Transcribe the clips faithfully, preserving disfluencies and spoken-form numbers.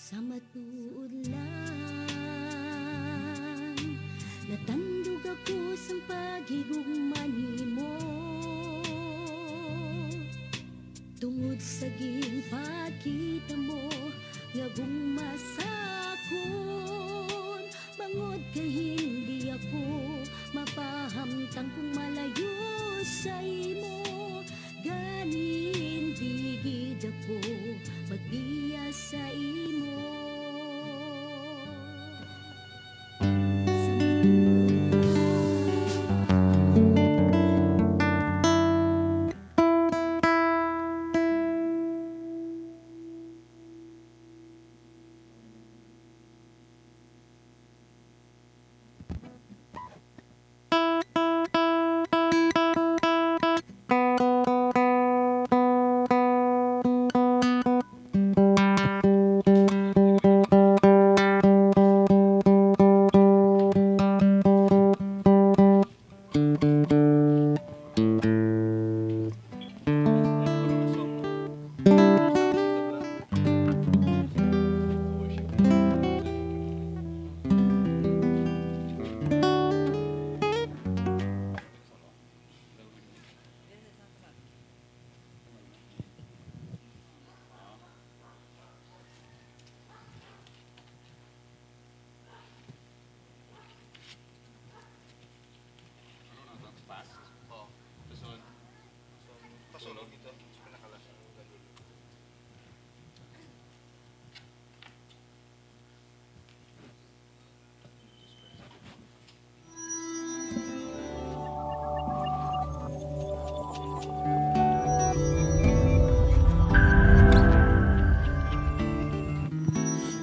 Sa matuod lang, natandog ako sang paghigugma nimo. Tungod sa ginpakita mo nga gugma sa akon, bangod kay hindi ako mapahamtang kung malayo sa imo, gani hindi gid ako magbiya sa imo.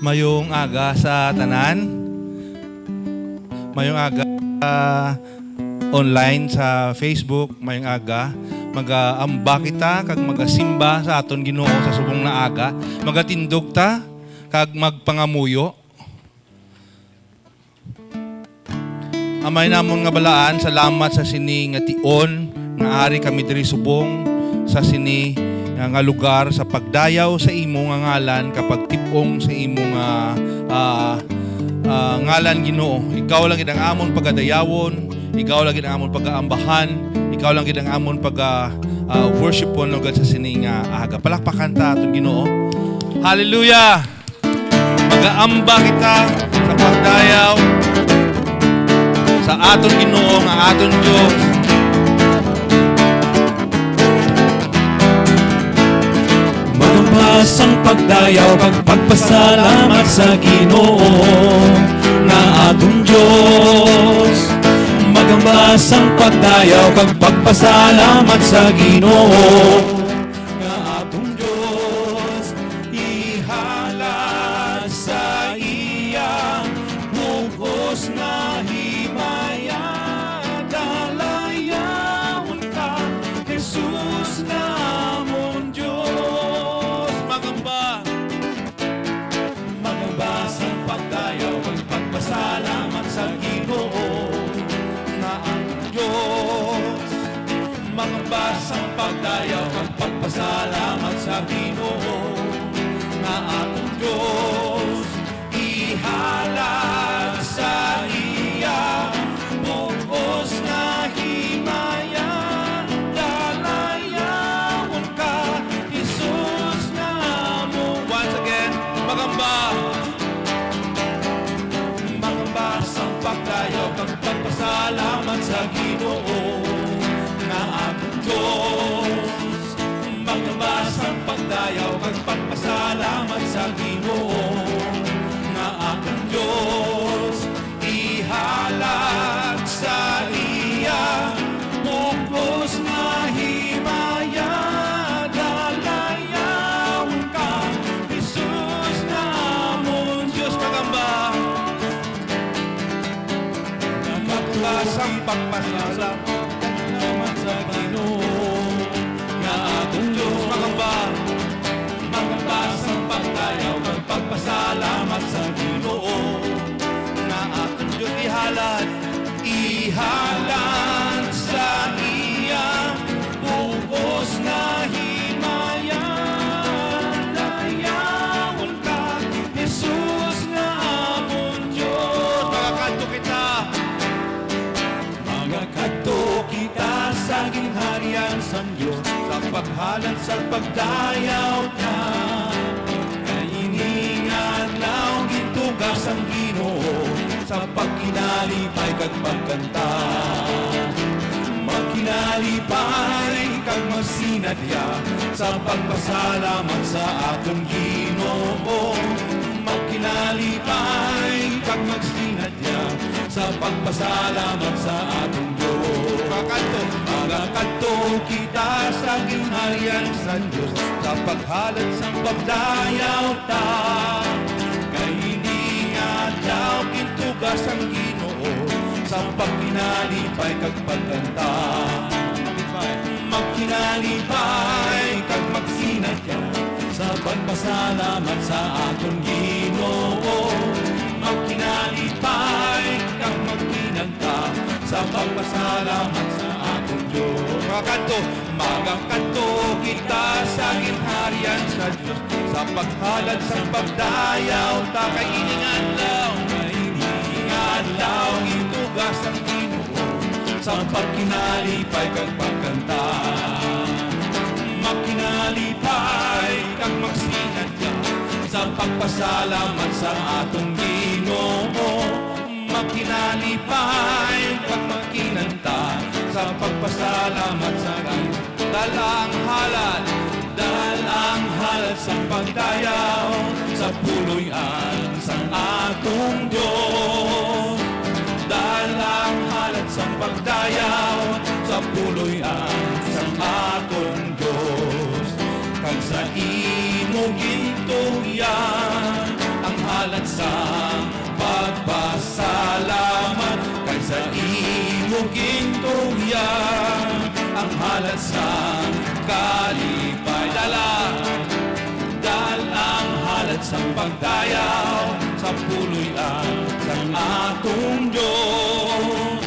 Mayong aga sa tanan. Mayong aga sa online, sa Facebook. Mayong aga. Mag-aamba kita kag magasimba sa aton Ginoo sa subong nga aga. Magatindog ta kag magpangamuyo. Amay namon nga balaan, salamat sa sini nga tion nga ari kami diri subong sa sini nga, nga lugar sa pagdayaw sa imo nga ngalan, kag pagtip-ong sa imo nga, ah, ah, ngalan, Ginoo. Ikaw lang gid ang amon pagadayawon, ikaw lang gid ang amon pagaambahan, ikaw lang gid ang amon paga, ah, worshipon, Lord God, sa sini nga aga. Palakpakan ta aton Ginoo. Hallelujah! Magaamba kita sa pagdayaw sa aton Ginoo nga aton Dios. Magamba sang pagdayaw kag pagpasalamat sa Ginoo nga aton Dios. Magamba sang pagdayaw kag pagpasalamat sa Ginoo nga aton Dios. Ihalad sa iya bug-os nga himaya, dalayawon ka, Jesus nga amon Dios. Magamba, magamba sang pagdayaw kag pagpasalamat sa Ginoo nga amon Dios. Magamba sang pagdayaw kag pagpasalamat sa Ginoo nga aton Dios. Ihalad sa iya bug-os nga himaya, dalayawon ka, Jesus nga amon. Once again, magamba. Magamba sang pagdayaw kag pagpasalamat sa Ginoo nga aton Dios. Magamba sang pagdayaw kag pagpasalamat sa Ginoo nga aton Dios. Ihalad sa iya bug-os nga himaya, dalayawon ka, Jesus nga amon Dios. Magamba. Magamba sang pagpasalamat sa Ginoo nga aton Dios. Magamba, magamba sang pagdayaw kag pagpasalamat sa Ginoo nga aton Dios. Ihalad, ihalad sa iya bug-os nga himaya, dayawon ka, Jesus Halad sa pagdayaw ta, kay ini nga adlaw gintuga sang Ginoo sa pagkinalipay kag pagkanta. Magkinalipay kag magsinadya sa pagpasalamat sa aton Ginoo. Magkinalipay kag magsinadya sa pagpasalamat sa aton Dios. Makadto, makakadto kita sa ginharian sa Dios sa paghalad sang pagdayaw ta. Kay ini nga adlaw gintuga sang Ginoo sa pagkinalipay kag pagkanta. Magkinalipay kag magsinadya sa pagpasalamat sa aton Ginoo. Magkinalipay kag magkinanta sa pagpasalamat sa aton Dios. Makadto, makakadto kita sa ginharian sa Dios sa paghalad sang pagdayaw ta, kay ini nga adlaw, kay ini nga adlaw gintuga sang Ginoo sa pagkinalipay kag pagkanta. Magkinalipay kag magsinadya sa pagpasalamat sa aton Ginoo. Magkinalipay kag magkinanta sa pagpasalamat sa Ginoo. Dala ang halad, dala ang halad sang pagdayaw sa puloy-an sang aton Dios. Dala ang halad sang pagdayaw sa puloy-an sang aton Dios. Kag sa imo gintugyan ang halad sang pagpasalamat, kay sa imo gintugyan ang halad sang kalipay. Dala, dala ang halad sang pagdayaw sa puloy-an sang aton Dios.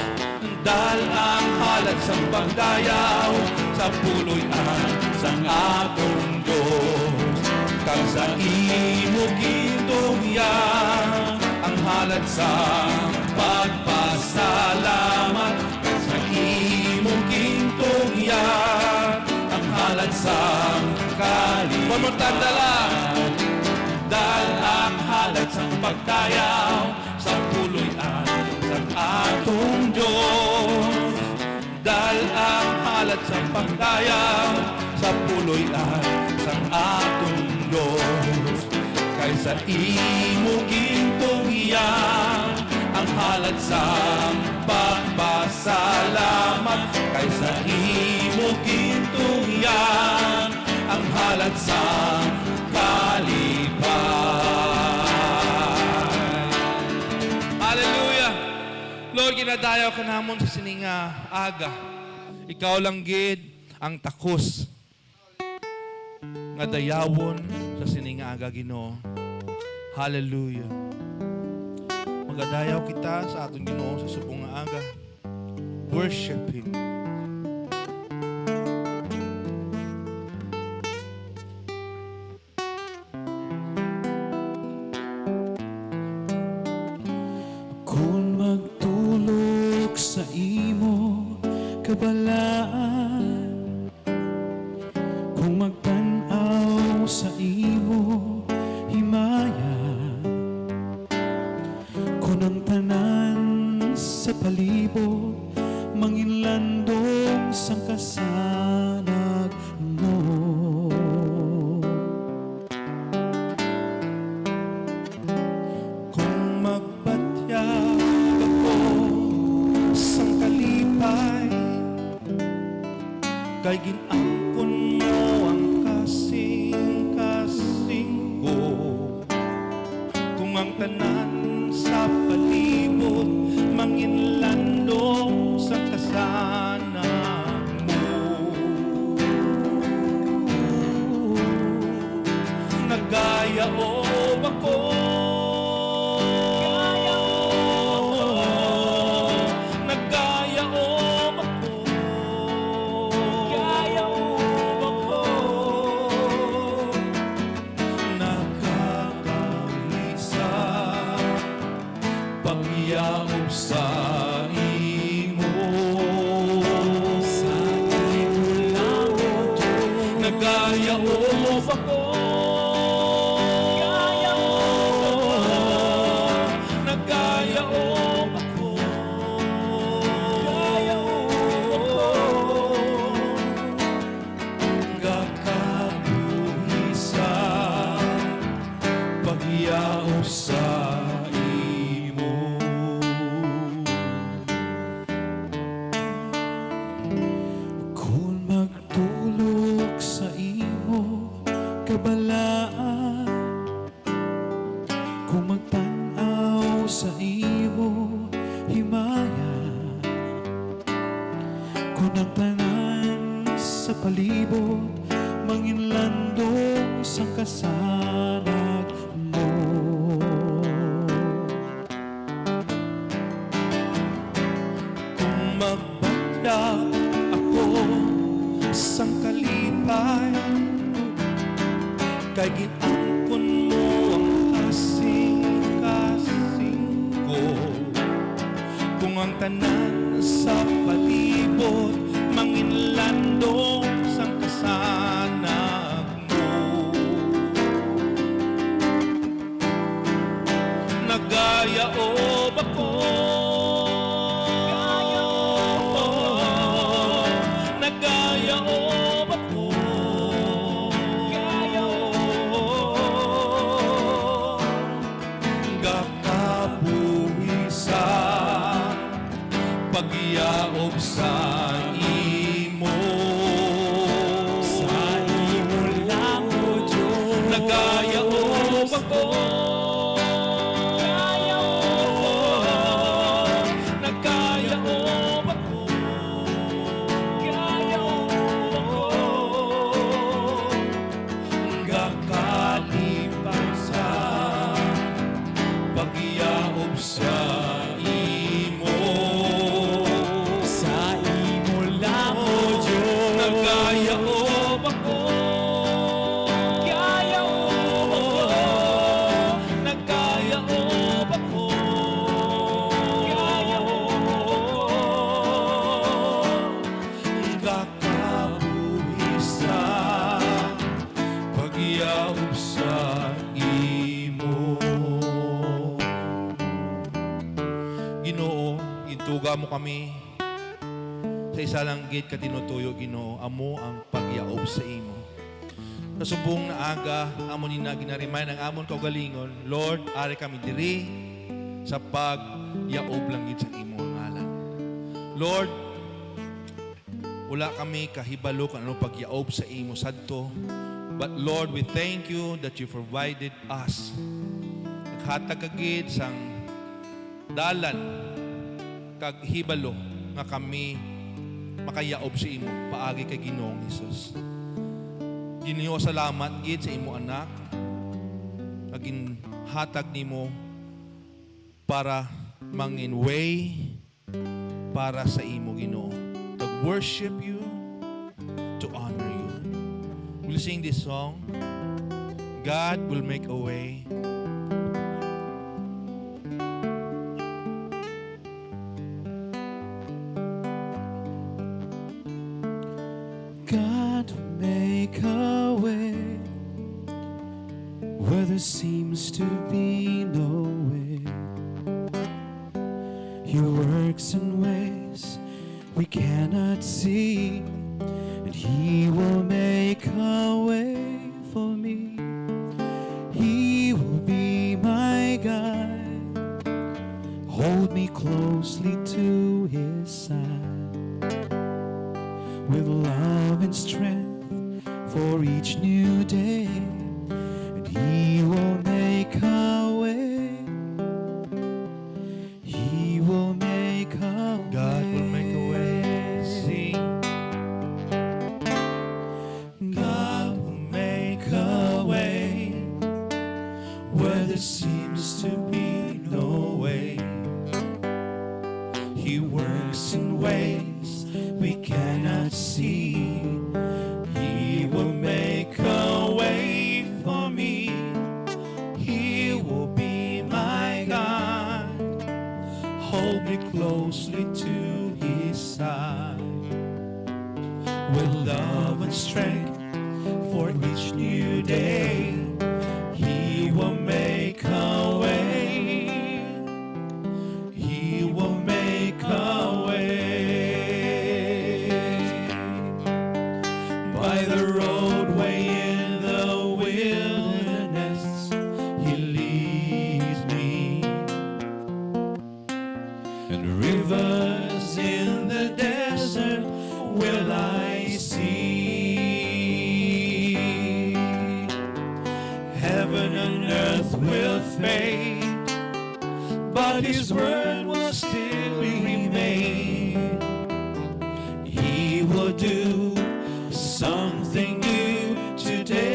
Dal ang halad sang pagdayaw sa puloy-an sang aton Dios, kag sa imo gintugyan ang halad sang pagpasalamat, kag sa imo gintugyan ang halad sang kali-. One more time, dala. Dal ang halad sang pagdayaw sa puloy-an sang aton Dios. Dal ang halad sang pagdayaw sa puloy-an sang aton Dios. Kay sa imo gintugyan ang halad sang pagpasalamat. Kay sa imo gintugyan ang halad sang kalipay. Hallelujah! Lord, ginadayaw ka namon sa sini nga aga. Ikaw lang gid ang takos nga dayawon sa sini nga aga, Ginoo. Hallelujah. Magadayaw kita sa aton Ginoo sa subong nga aga. Worship Him. Kon magtulok sa imo kabalaan, kon magtan-aw sa imo himaya, kon ang tanan sa palibot manginlandong sang kasanag mo. Kung magbatyag ako sang kalipay, kay gin-angkon mo ang kasing-kasing ko. Kung ang tanan sa palibot manginlandong sang kasanag mo, nagayaob ako. Nagayaob ako. Nagayaob ako. Nakakahisa pagyaob sa imo. Sa imo lamang, Dios. Yaop sa imo. Kon magtulok sa imo kabalaan, kon magtan-aw sa imo himaya, kon ang tanan sa palibot manginlandong sang kasanag mo. Kung magbatya ako sang kalipay, kay gin-angkon mo ang kasing-kasing ko. Kung ang tanan sa palibot manginlandong sang kasanag mo, nagayaob ako. Nagayaob ako. Gakabuhi sa pagyaob sa imo. Sa imo lang, O Dios. Nagayaob ako. Nagayaob ako. Nagayaob ako. Gakalipay sa pagyaob sa imo. Sa imo lang, O Dios. Nagayaob ako. Nagayaob ako. Nagayaob ako. Nagayaob ako. Gakabuhi sa pagyaob sa imo. Ginoo, gintuga mo kami sa isa lang gid ka tinutuyo, Ginoo, amo ang pagyaob sa imo. Sa subong nga aga, amo ni na ginariman ang amon kaugalingon. Lord, ari kami diri sa pagyaob lang gid sa imo ngalan. Lord, wala kami kahibalo kung ano pagyaob sa imo sadto. But Lord, we thank you that you provided us. Naghatag ka gid sang dalan kag hibalo nga kami makayaob sa imo paagi kay Ginoong Jesus. Ginoo, salamat gid sa imo anak nga ginhatag nimo para mangin way para sa imo, Ginoo, to worship you, to honor you. We'll sing this song, God Will Make a Way. God will make a way where there seems to be no way. He works in ways we cannot see, and He will make a way for me. He will be my guide, hold me closely to His side, with love and strength for each new day, and He will make a way. He will make a way. God will make a way. Sing. God will make a way where there seems to be no way. He works in ways we cannot see. He will make a way for me. He will be my God. Hold me closely to His side. With love and strength for each new day, He will make a way. He will make a way. By the roadway in the wilderness, He Heaven and earth will fade, but his word will still remain. He will do something new today.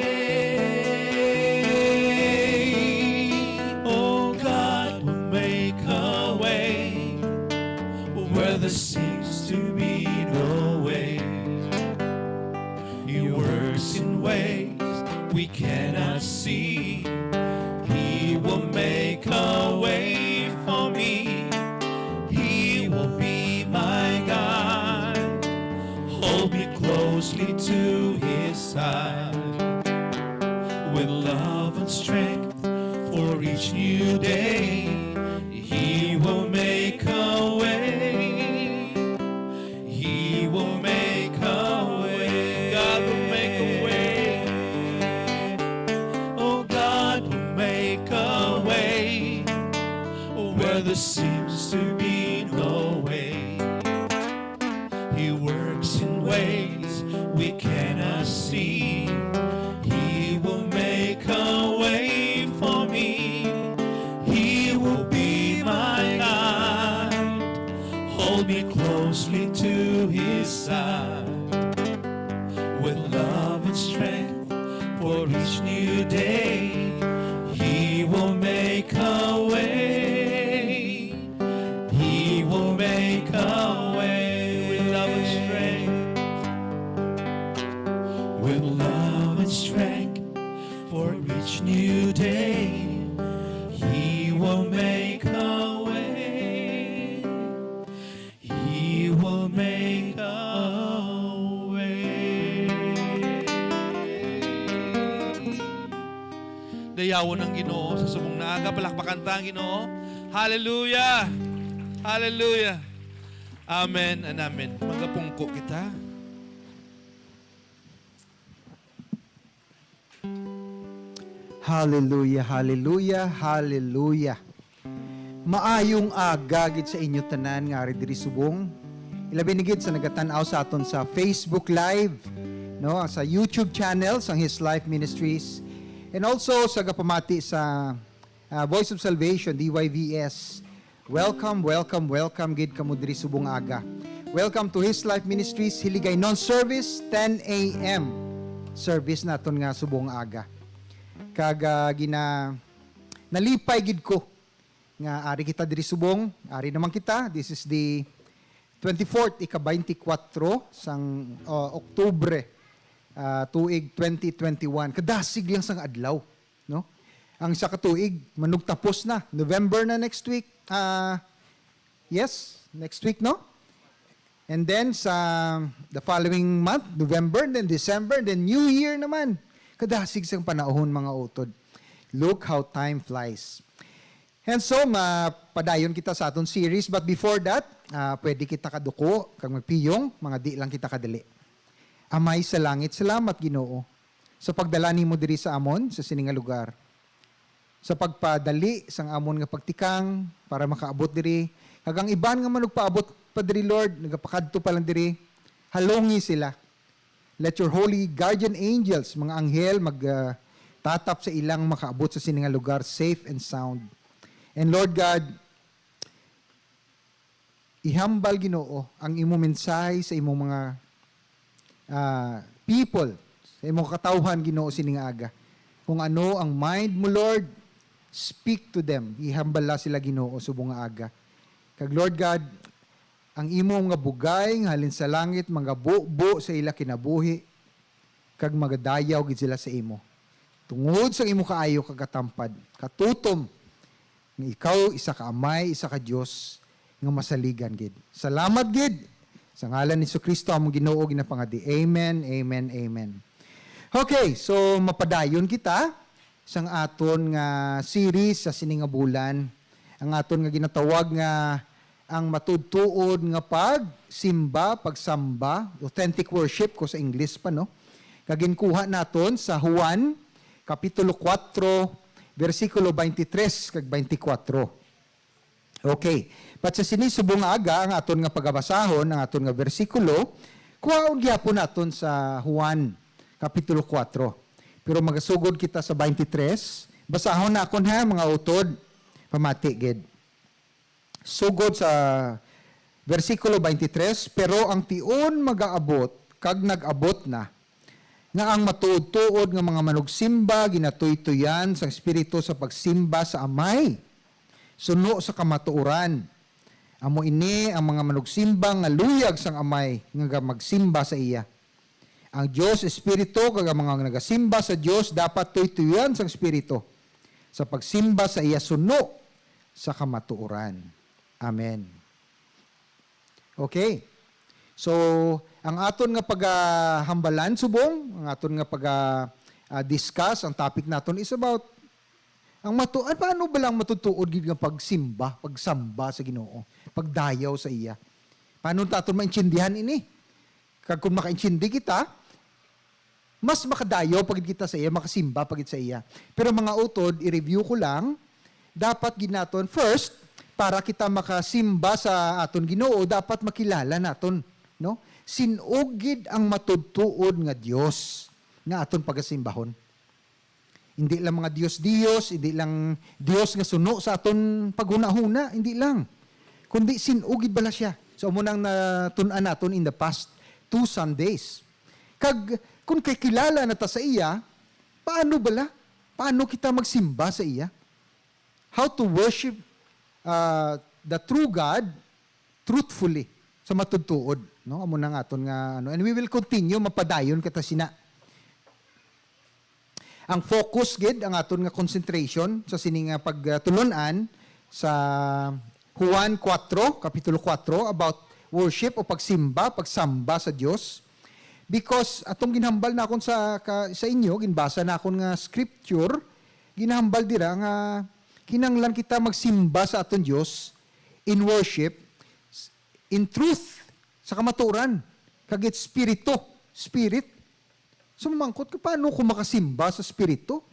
Oh, God will make a way where there seems to be no way. He works in ways we cannot see. He will make a way for me. He will be my guide. Hold me closely to his side. With love and strength for each new day, he will make a way. He will make a way. God will make a way. Oh, God will make a way where there seems to be no way. He works in ways we cannot see. He will make a way for me. He will be my guide. Hold me closely to his side. With love and strength for each new day, he will make a way. He will make a way with love and strength. With love and strength for each new day, he will make a way. He will make a way. Dayawon ang Ginoo sa subong nga aga. Palakpakan ta ang Ginoo. Hallelujah! Hallelujah! Amen and amen. Magapungko kita. Hallelujah, hallelujah, hallelujah. Maayong aga gid sa inyo tanan nga ari diri subong. Ilabi na gid sa nagatan-aw sa aton sa Facebook Live, no, sa YouTube channel sang His Life Ministries, and also sa gapamati sa, ah, Voice of Salvation, D Y V S. Welcome, welcome, welcome gid kamo diri subong aga. Welcome to His Life Ministries, Hiligaynon service, ten a m service naton nga subong aga. Kag, ah, gina-, nalipay gid ko nga ari kita diri subong, ari naman kita. This is the twenty-fourth, ika-twenty-four sang, ah, Oktubre, ah, tuig twenty twenty-one. Kadasig lang sang adlaw, no? Ang isa ka tuig, manugtapos na. November na next week. Ah, yes, next week, no? And then sa the following month, November, and then December, and then New Year naman. Kadasig sang panahon, mga utod. Look how time flies. And so, mapadayon kita sa aton series. But before that, ah, pwede kita kaduko kag magpiyong, mga di lang kita kadali. Amay sa langit, salamat, Ginoo, sa pagdala nimo diri sa amon sa sini nga lugar, sa pagpadali sang amon nga pagtikang para makaabot diri, kag ang iban nga manugpaabot pa diri, Lord, nagapakadto pa lang diri, halungi sila. Let your holy guardian angels, mga anghel, mag, ah, tatap sa ilang makaabot sa sini nga lugar safe and sound. And Lord God, ihambal, Ginoo, ang imo mensahe sa imong mga, ah, people, sa imong katawhan, Ginoo, sini nga aga. Kung ano ang mind mo, Lord, speak to them. Ihambal na sila, Ginoo, subong nga aga. Kag, Lord God, ang imo nga bugay nga halin sa langit, magabubo sa ila kinabuhi, kag magadayaw gid sila sa imo. Tungod sa imo kaayo kag katampad, katutom, nga ikaw isa ka Amay, isa ka Dios, nga masaligan gid. Salamat gid. Sa ngalan ni Jesu-Cristo, among Ginoo, ginapangadi. Amen, amen, amen. Okay, so mapadayon kita sang aton nga series sa sini nga bulan, ang aton nga ginatawag nga ang matuod-tuod nga pagsimba, pagsamba, authentic worship ko sa English pa, no? Kag ginkuha naton sa Juan, Kapitulo kuwatro, bersikulo twenty-three kag twenty-four. Okay. But sa sini subong nga aga, ang aton nga pagabasahon, ang aton nga bersikulo, kuhaon gihapon naton sa Juan, Kapitulo kuwatro. Pero magasugod kita sa twenty-three. Basahon na akon ha, mga utod. Pamati gid. Sugod sa bersikulo twenty-three, "Pero ang tion magaabot, kag nag-abot na, nga ang matuod-tuod nga mga manugsimba ginatuytoyan sang Espiritu sa pagsimba sa Amay suno sa kamatuoran. Amo ini ang mga manugsimba nga luyag sang Amay nga magsimba sa iya. Ang Dios Espiritu, kag ang mga nagasimba sa Dios dapat tuytoyan sang Espiritu sa pagsimba sa iya suno sa kamatuoran." Amen. Okay. So, ang aton nga pagahambalan subong, ang aton nga paga, ah, discuss, ang topic naton is about ang matu-, ah, paano ba lang matutuod gid nga pagsimba, pagsamba sa Ginoo, pagdayaw sa iya? Paano naton maintindihan ini? Kag kung makaintindi kita, mas makadayaw pa gid kita sa iya, makasimba pa gid sa iya. Pero mga utod, i-review ko lang, dapat gid naton, first, para kita makasimba sa aton Ginoo, dapat makilala naton, no? Sin-o gid ang matutuod nga Dios nga aton pagasimbahon. Hindi lang mga dios-dios, hindi lang Dios nga suno sa aton paghunahuna, hindi lang. Kundi sin-o gid bala siya. So, amo nang natun-an naton in the past two Sundays. Kag kung kakilala na ta sa iya, paano bala? Paano kita magsimba sa iya? How to worship, uh, the true God truthfully, sa matutuod, no? Amo na nga aton nga, ano, and we will continue, mapadayon kita sina. Ang focus gid, ang aton nga concentration sa sini nga pagtulon-an sa Juan four, Kapitulo four, about worship o pagsimba, pagsamba sa Dios. Because atong ginhambal nakon sa, ka, sa inyo, ginbasa nakon nga scripture, ginahambal dira nga kinahanglan kita magsimba sa aton Dios in worship, in truth, sa kamatuoran, kag it spirito, spirit. So, mamangkot ka, paano ko makasimba sa spirito?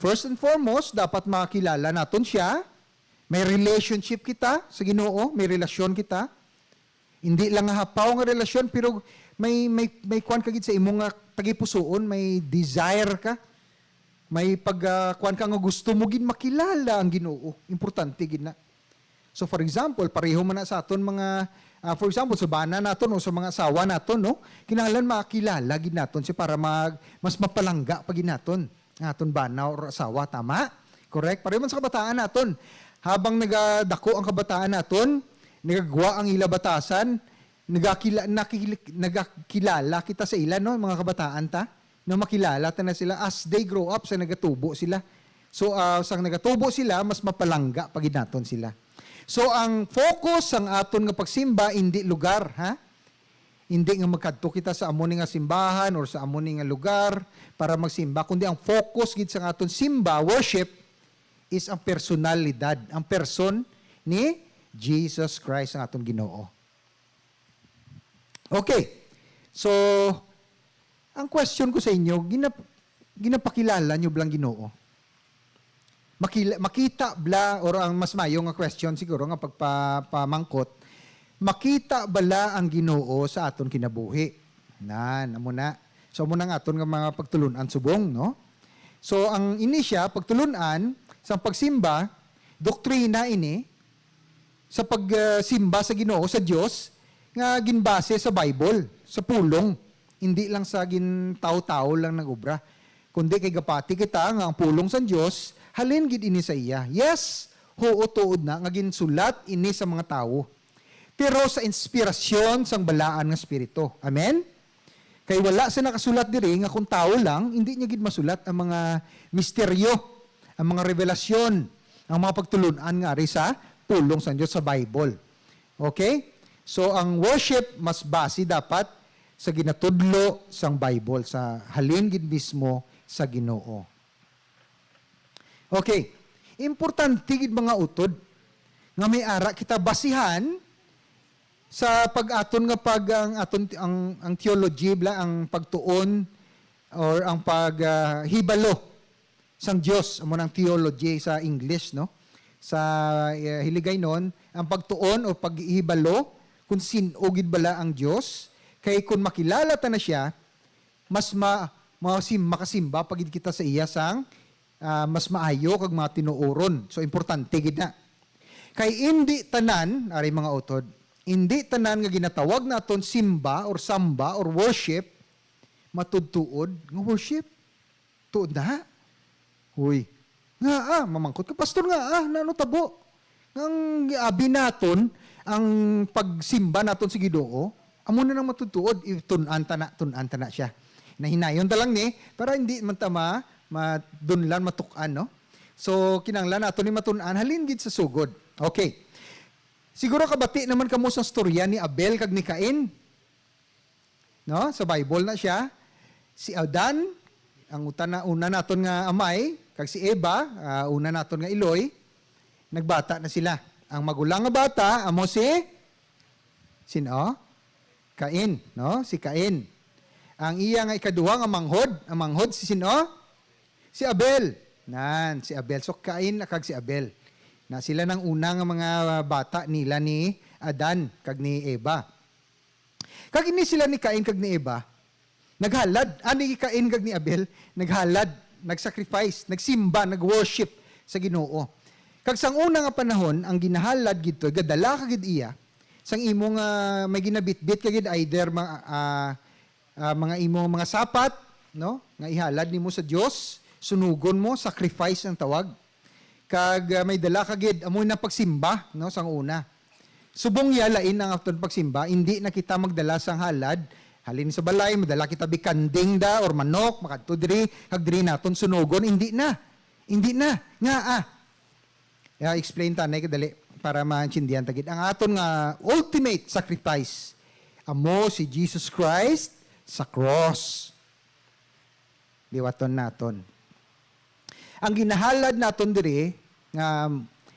First and foremost, dapat makilala naton siya. May relationship kita sa Ginoo, may relasyon kita. Hindi lang nga hapaw nga relasyon, pero may, may, may kuwan ka gid sa imo nga tagipusoon, may desire ka. May pag, ah, kuwan ka nga gusto mo gid makilala ang Ginoo. Importante gid na. So, for example, pareho man na sa aton mga, ah, for example, sa bana naton o sa mga asawa naton, no? Kinahanglan makilala gid naton siya para mag-, mas mapalangga pa gid naton ang aton bana or asawa, tama? Correct? Pareho man sa kabataan naton. Habang nagadako ang kabataan naton, nagagwa ang ila batasan, nagakila-, nakil-, nagakilala kita sa ila, no? Mga kabataan ta, no? Makilala ta na sila as they grow up, sa nagatubo sila. So, ah, sang nagatubo sila, mas mapalangga pa gid naton sila. So, ang focus sang aton nga pagsimba, hindi lugar, ha? Hindi nga magkadto kita sa amo ni nga simbahan or sa amo ni nga lugar para magsimba, kundi ang focus gid sang aton simba, worship, is ang personalidad, ang person ni Jesus Christ, ang aton Ginoo. Okay. So, ang question ko sa inyo, ginap-, ginapakilala nyo blang Ginoo? Makila-, makita bla, or ang mas mayo nga question siguro nga pagpa-, pamangkot, makita bala ang Ginoo sa aton kinabuhi? Nan, amo na. So, amo na ang aton nga mga pagtulun-an subong, no? So, ang ini siya, pagtulun-an, sang pagsimba, doktrina ini, sa pag, ah, simba sa Ginoo, sa Dios, nga ginbase sa Bible, sa pulong. Hindi lang sa gintawo-tawo lang nag-obra. Kundi kay gapati kita nga ang pulong sa Dios, halin gid ini sa iya. Yes, huo, tuod na nga ginsulat ini sa mga tawo. Pero sa inspirasyon sang balaan nga Espiritu. Amen? Kay wala sa nakasulat diri nga kung tawo lang, hindi niya gid masulat ang mga misteryo, ang mga revelasyon, ang mga pagtulun-an nga ari sa pulong sa Dios sa Bible. Okay? So, ang worship mas base dapat sa ginatudlo sang Bible, sa halin gid mismo sa Ginoo. Okay. Importante gid, mga utod, nga may ara kita basihan sa pag-aton nga pag-, ang aton, ang, ang theology bla, ang pagtuon or ang pag, ah, hibalo sang Dios, amo nang theology sa English, no? Sa, eh, Hiligaynon, ang pagtuon o paghibalo kung sin-o gid bala ang Dios, kay kung makilala ta na siya, mas ma-, masim-, makasimba pa gid kita sa iya sang, ah, mas maayo kag mga tinuoron. So, importante gid na. Kay indi tanan, ari mga utod, indi tanan nga ginatawag naton simba or samba or worship, matudtuod nga worship. Tuod na. Hoy, ngaa, mamangkot ka, "Pastor, ngaa, naano tabo?" Ang abi naton, ang pagsimba naton sa Ginoo, amo na nang matudtuod, itun-an ta na, tun-an ta na siya. Nahinayon ta lang ni, para hindi man ta ma-, madunlan, matuk-an, no? So, kinahanglan naton ni matun-an, halin gid sa sugod. Okay. Siguro kabati naman kamo sa storya ni Abel kag ni Cain. No? Sa Bible na siya. Si Adan, ang utan na, una naton nga amay, kag si Eva, ah, una naton nga iloy, nagbata na sila. Ang magulang nga bata, amo si, sin-o? Cain, no? Si Cain. Ang iya nga ikaduha nga manghod, ang manghod si sin-o? Si Abel. Nan, si Abel. So, Cain kag si Abel. Na sila nang una nga mga bata nila ni Adan kag ni Eva. Kag ini sila ni Cain kag ni Eva, naghalad. Ani, Cain kag ni Abel, naghalad, nag-sacrifice, nagsimba, nag-worship sa Ginoo. Kag sang una nga panahon, ang ginahalad gid to, gadala ka gid iya, sang imo nga may ginabitbit ka gid, either ma-, ah, ah, mga imo mga sapat, no, nga ihalad nimo sa Dios, sunugon mo, sacrifice ang tawag. Kag, ah, may dala ka gid, amo na pagsimba, no, sang una. Subong ya, lain ang aton pagsimba, indi na kita magdala sang halad. Halin sa balay, madala kita bikanding da or manok, makadto diri, kag diri naton sunugon, indi na. Indi na. Nga, ah. Ya, explain ta na kadali para maintindihan ta gid. Ang aton nga ultimate sacrifice, amo si Jesus Christ sa cross. Liwaton naton. Ang ginahalad naton diri, nga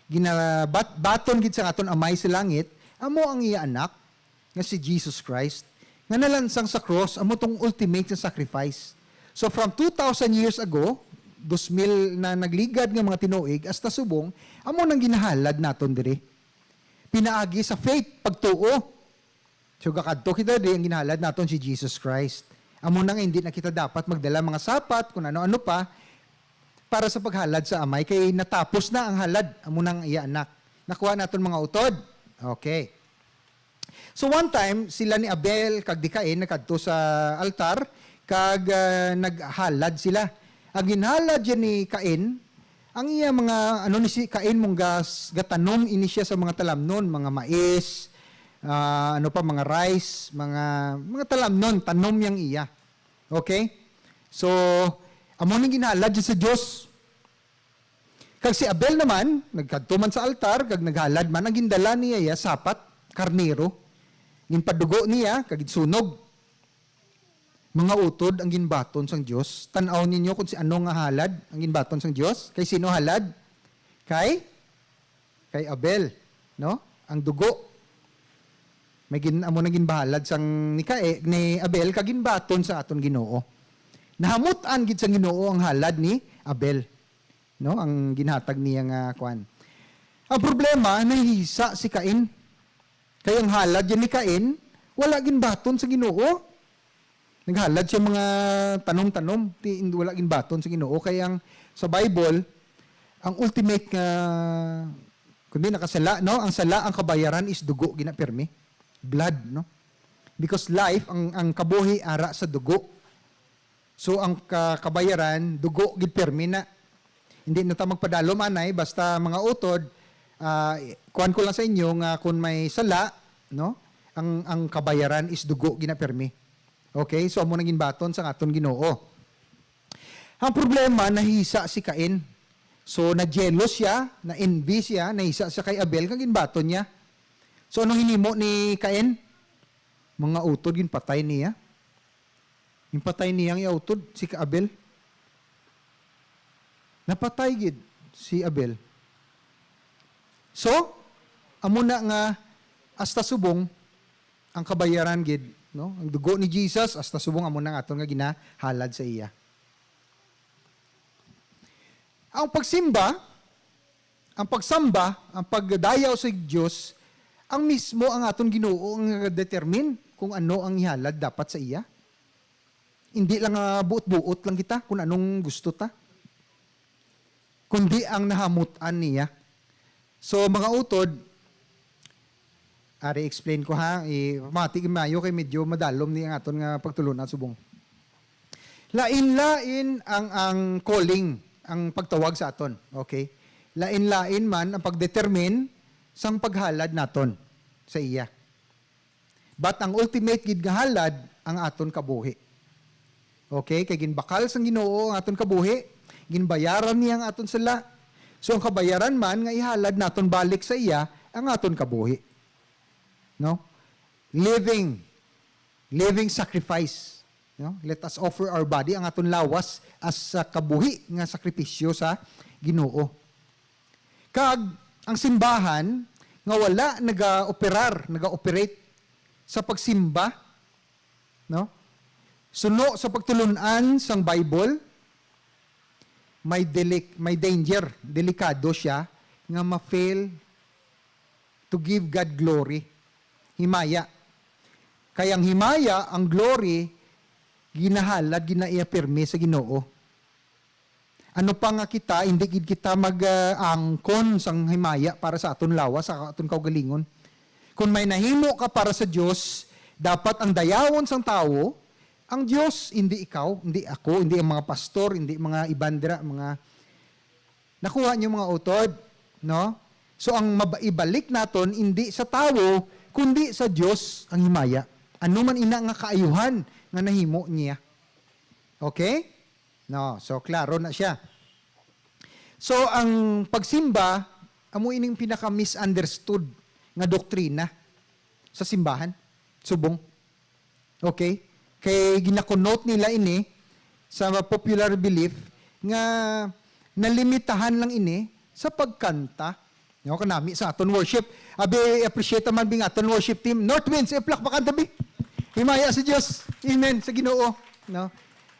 ginabat-, baton gid sa aton Amay sa langit, amo ang iya Anak, nga si Jesus Christ, nga nalansang sa cross, amo tong ultimate nga sacrifice. So, from two thousand years ago, dos mil na nagligad nga mga tinuig, hasta subong, amo nang ginahalad naton diri. Pinaagi sa faith, pagtuo. So, gakadto kita diri, ang ginahalad naton si Jesus Christ. Amo na nga, hindi na kita dapat magdala mga sapat, kung ano-ano pa, para sa paghalad sa Amay, kay natapos na ang halad, amo na ang iya Anak. Nakuha naton, mga utod? Okay. So, one time, sila ni Abel kag ni Cain nagkadto sa altar, kag, ah, naghalad sila. Ang ginhalad dyan ni Cain, ang iya mga, ano ni si Cain, mong gas-, gatanom ini siya sa mga talamnon, mga mais, ah, ano pa, mga rice, mga, mga talamnon, tanom yang iya. Okay? So, amo ning ginhalad dyan sa Dios. Kag si Abel naman, nagkadto man sa altar, kag naghalad man, ang gindala niya ya sapat, karnero. Ginpadugo niya, kag ginsunog. Mga utod ang ginbaton sang Dios. Tan-aw ninyo kung si ano nga halad ang ginbaton sang Dios. Kay sino halad? Kay? Kay Abel, no? Ang dugo. May gin-, amo na ginbahalad sang ni Cain, ni Abel, kag ginbaton sa aton Ginoo. Nahamutan gid sang Ginoo ang halad ni Abel, no? Ang ginhatag niya nga kwan. Ang problema, nahisa si Cain. Kay ang halad yan ni Cain, wala ginbaton sa Ginoo. Naghalad siya mga tanom-tanom, ti-, wala ginbaton sa Ginoo. Kay ang, sa Bible, ang ultimate nga, kundi nakasala, no? Ang sala, ang kabayaran is dugo, gina pirmi. Blood, no? Because life, ang, ang kabuhi, ara sa dugo. So, ang ka-, kabayaran, dugo gid pirmi na. Hindi na ta magpadalom anay, basta mga utod, ah, kuwan ko lang sa inyo nga kung may sala, no? Ang, ang kabayaran is dugo gina pirmi. Okay? So, amo nang ginbaton sa aton Ginoo. Ang problema, nahisa si Cain. So, na-jealous siya, na-envy siya, nahisa siya kay Abel, kag ginbaton niya. So, anong hinimo ni Cain? Mga utod, ginpatay niya. Ginpatay niya ang iya utod, si Abel. Napatay gid si Abel. So, amo na nga hasta subong ang kabayaran gid, no? Ang dugo ni Jesus, hasta subong amo na ang aton nga ginahalad sa iya. Ang pagsimba, ang pagsamba, ang pagdayaw sa Dios, ang mismo ang aton Ginoo ang nagadetermine kung ano ang ihalad dapat sa iya. Hindi lang nga buot-buot lang kita kung anong gusto ta, kundi ang nahamutan niya. So, mga utod, ari, explain ko ha, i-, mati maayo kay medyo madalom ni ang aton nga pagtulon-an subong. Lain-lain ang, ang calling, ang pagtawag sa aton. Okay? Lain-lain man ang pagdetermine sang paghalad naton sa iya. But ang ultimate gid nga halad, ang aton kabuhi. Okay? Kay ginbakal sang Ginoo ang aton kabuhi, ginbayaran niya ang aton sala. So ang kabayaran man nga ihalad naton balik sa iya, ang aton kabuhi. No? Living, living sacrifice. No? Let us offer our body, ang aton lawas, as sa kabuhi nga sakripisyo sa Ginoo. Kag ang simbahan nga wala naga-operar, naga-operate sa pagsimba, no? Suno sa pagtulon-an sang Bible, may deli-, may danger, delikado siya nga ma-fail to give God glory. Himaya. Kay ang himaya, ang glory, ginahalad, ginaiya pirmi sa Ginoo. Ano pa nga kita, hindi gid kita mag-, ah, angkon sang himaya para sa aton lawas, sa aton kaugalingon. Kung may nahimo ka para sa Dios, dapat ang dayawon sang tawo, ang Dios, hindi ikaw, hindi ako, hindi ang mga pastor, hindi mga iban dira, mga nakuha niyo, mga utod, no? So, ang maba-, ibalik naton, hindi sa tawo, kundi sa Dios ang himaya. Ano man ina nga kaayuhan nga nahimo niya. Okay? No, so klaro na siya. So, ang pagsimba, amo ining pinaka-misunderstood nga doktrina sa simbahan, subong. Okay? Kay ginakunot nila ini sa popular belief nga nalimitahan lang ini sa pagkanta. No, kanami sa aton worship. Abi, appreciate naman bing aton worship team. North Winds, iplak pa kanta, bi. Himaya sa Dios. Amen. Sa Ginoo. No?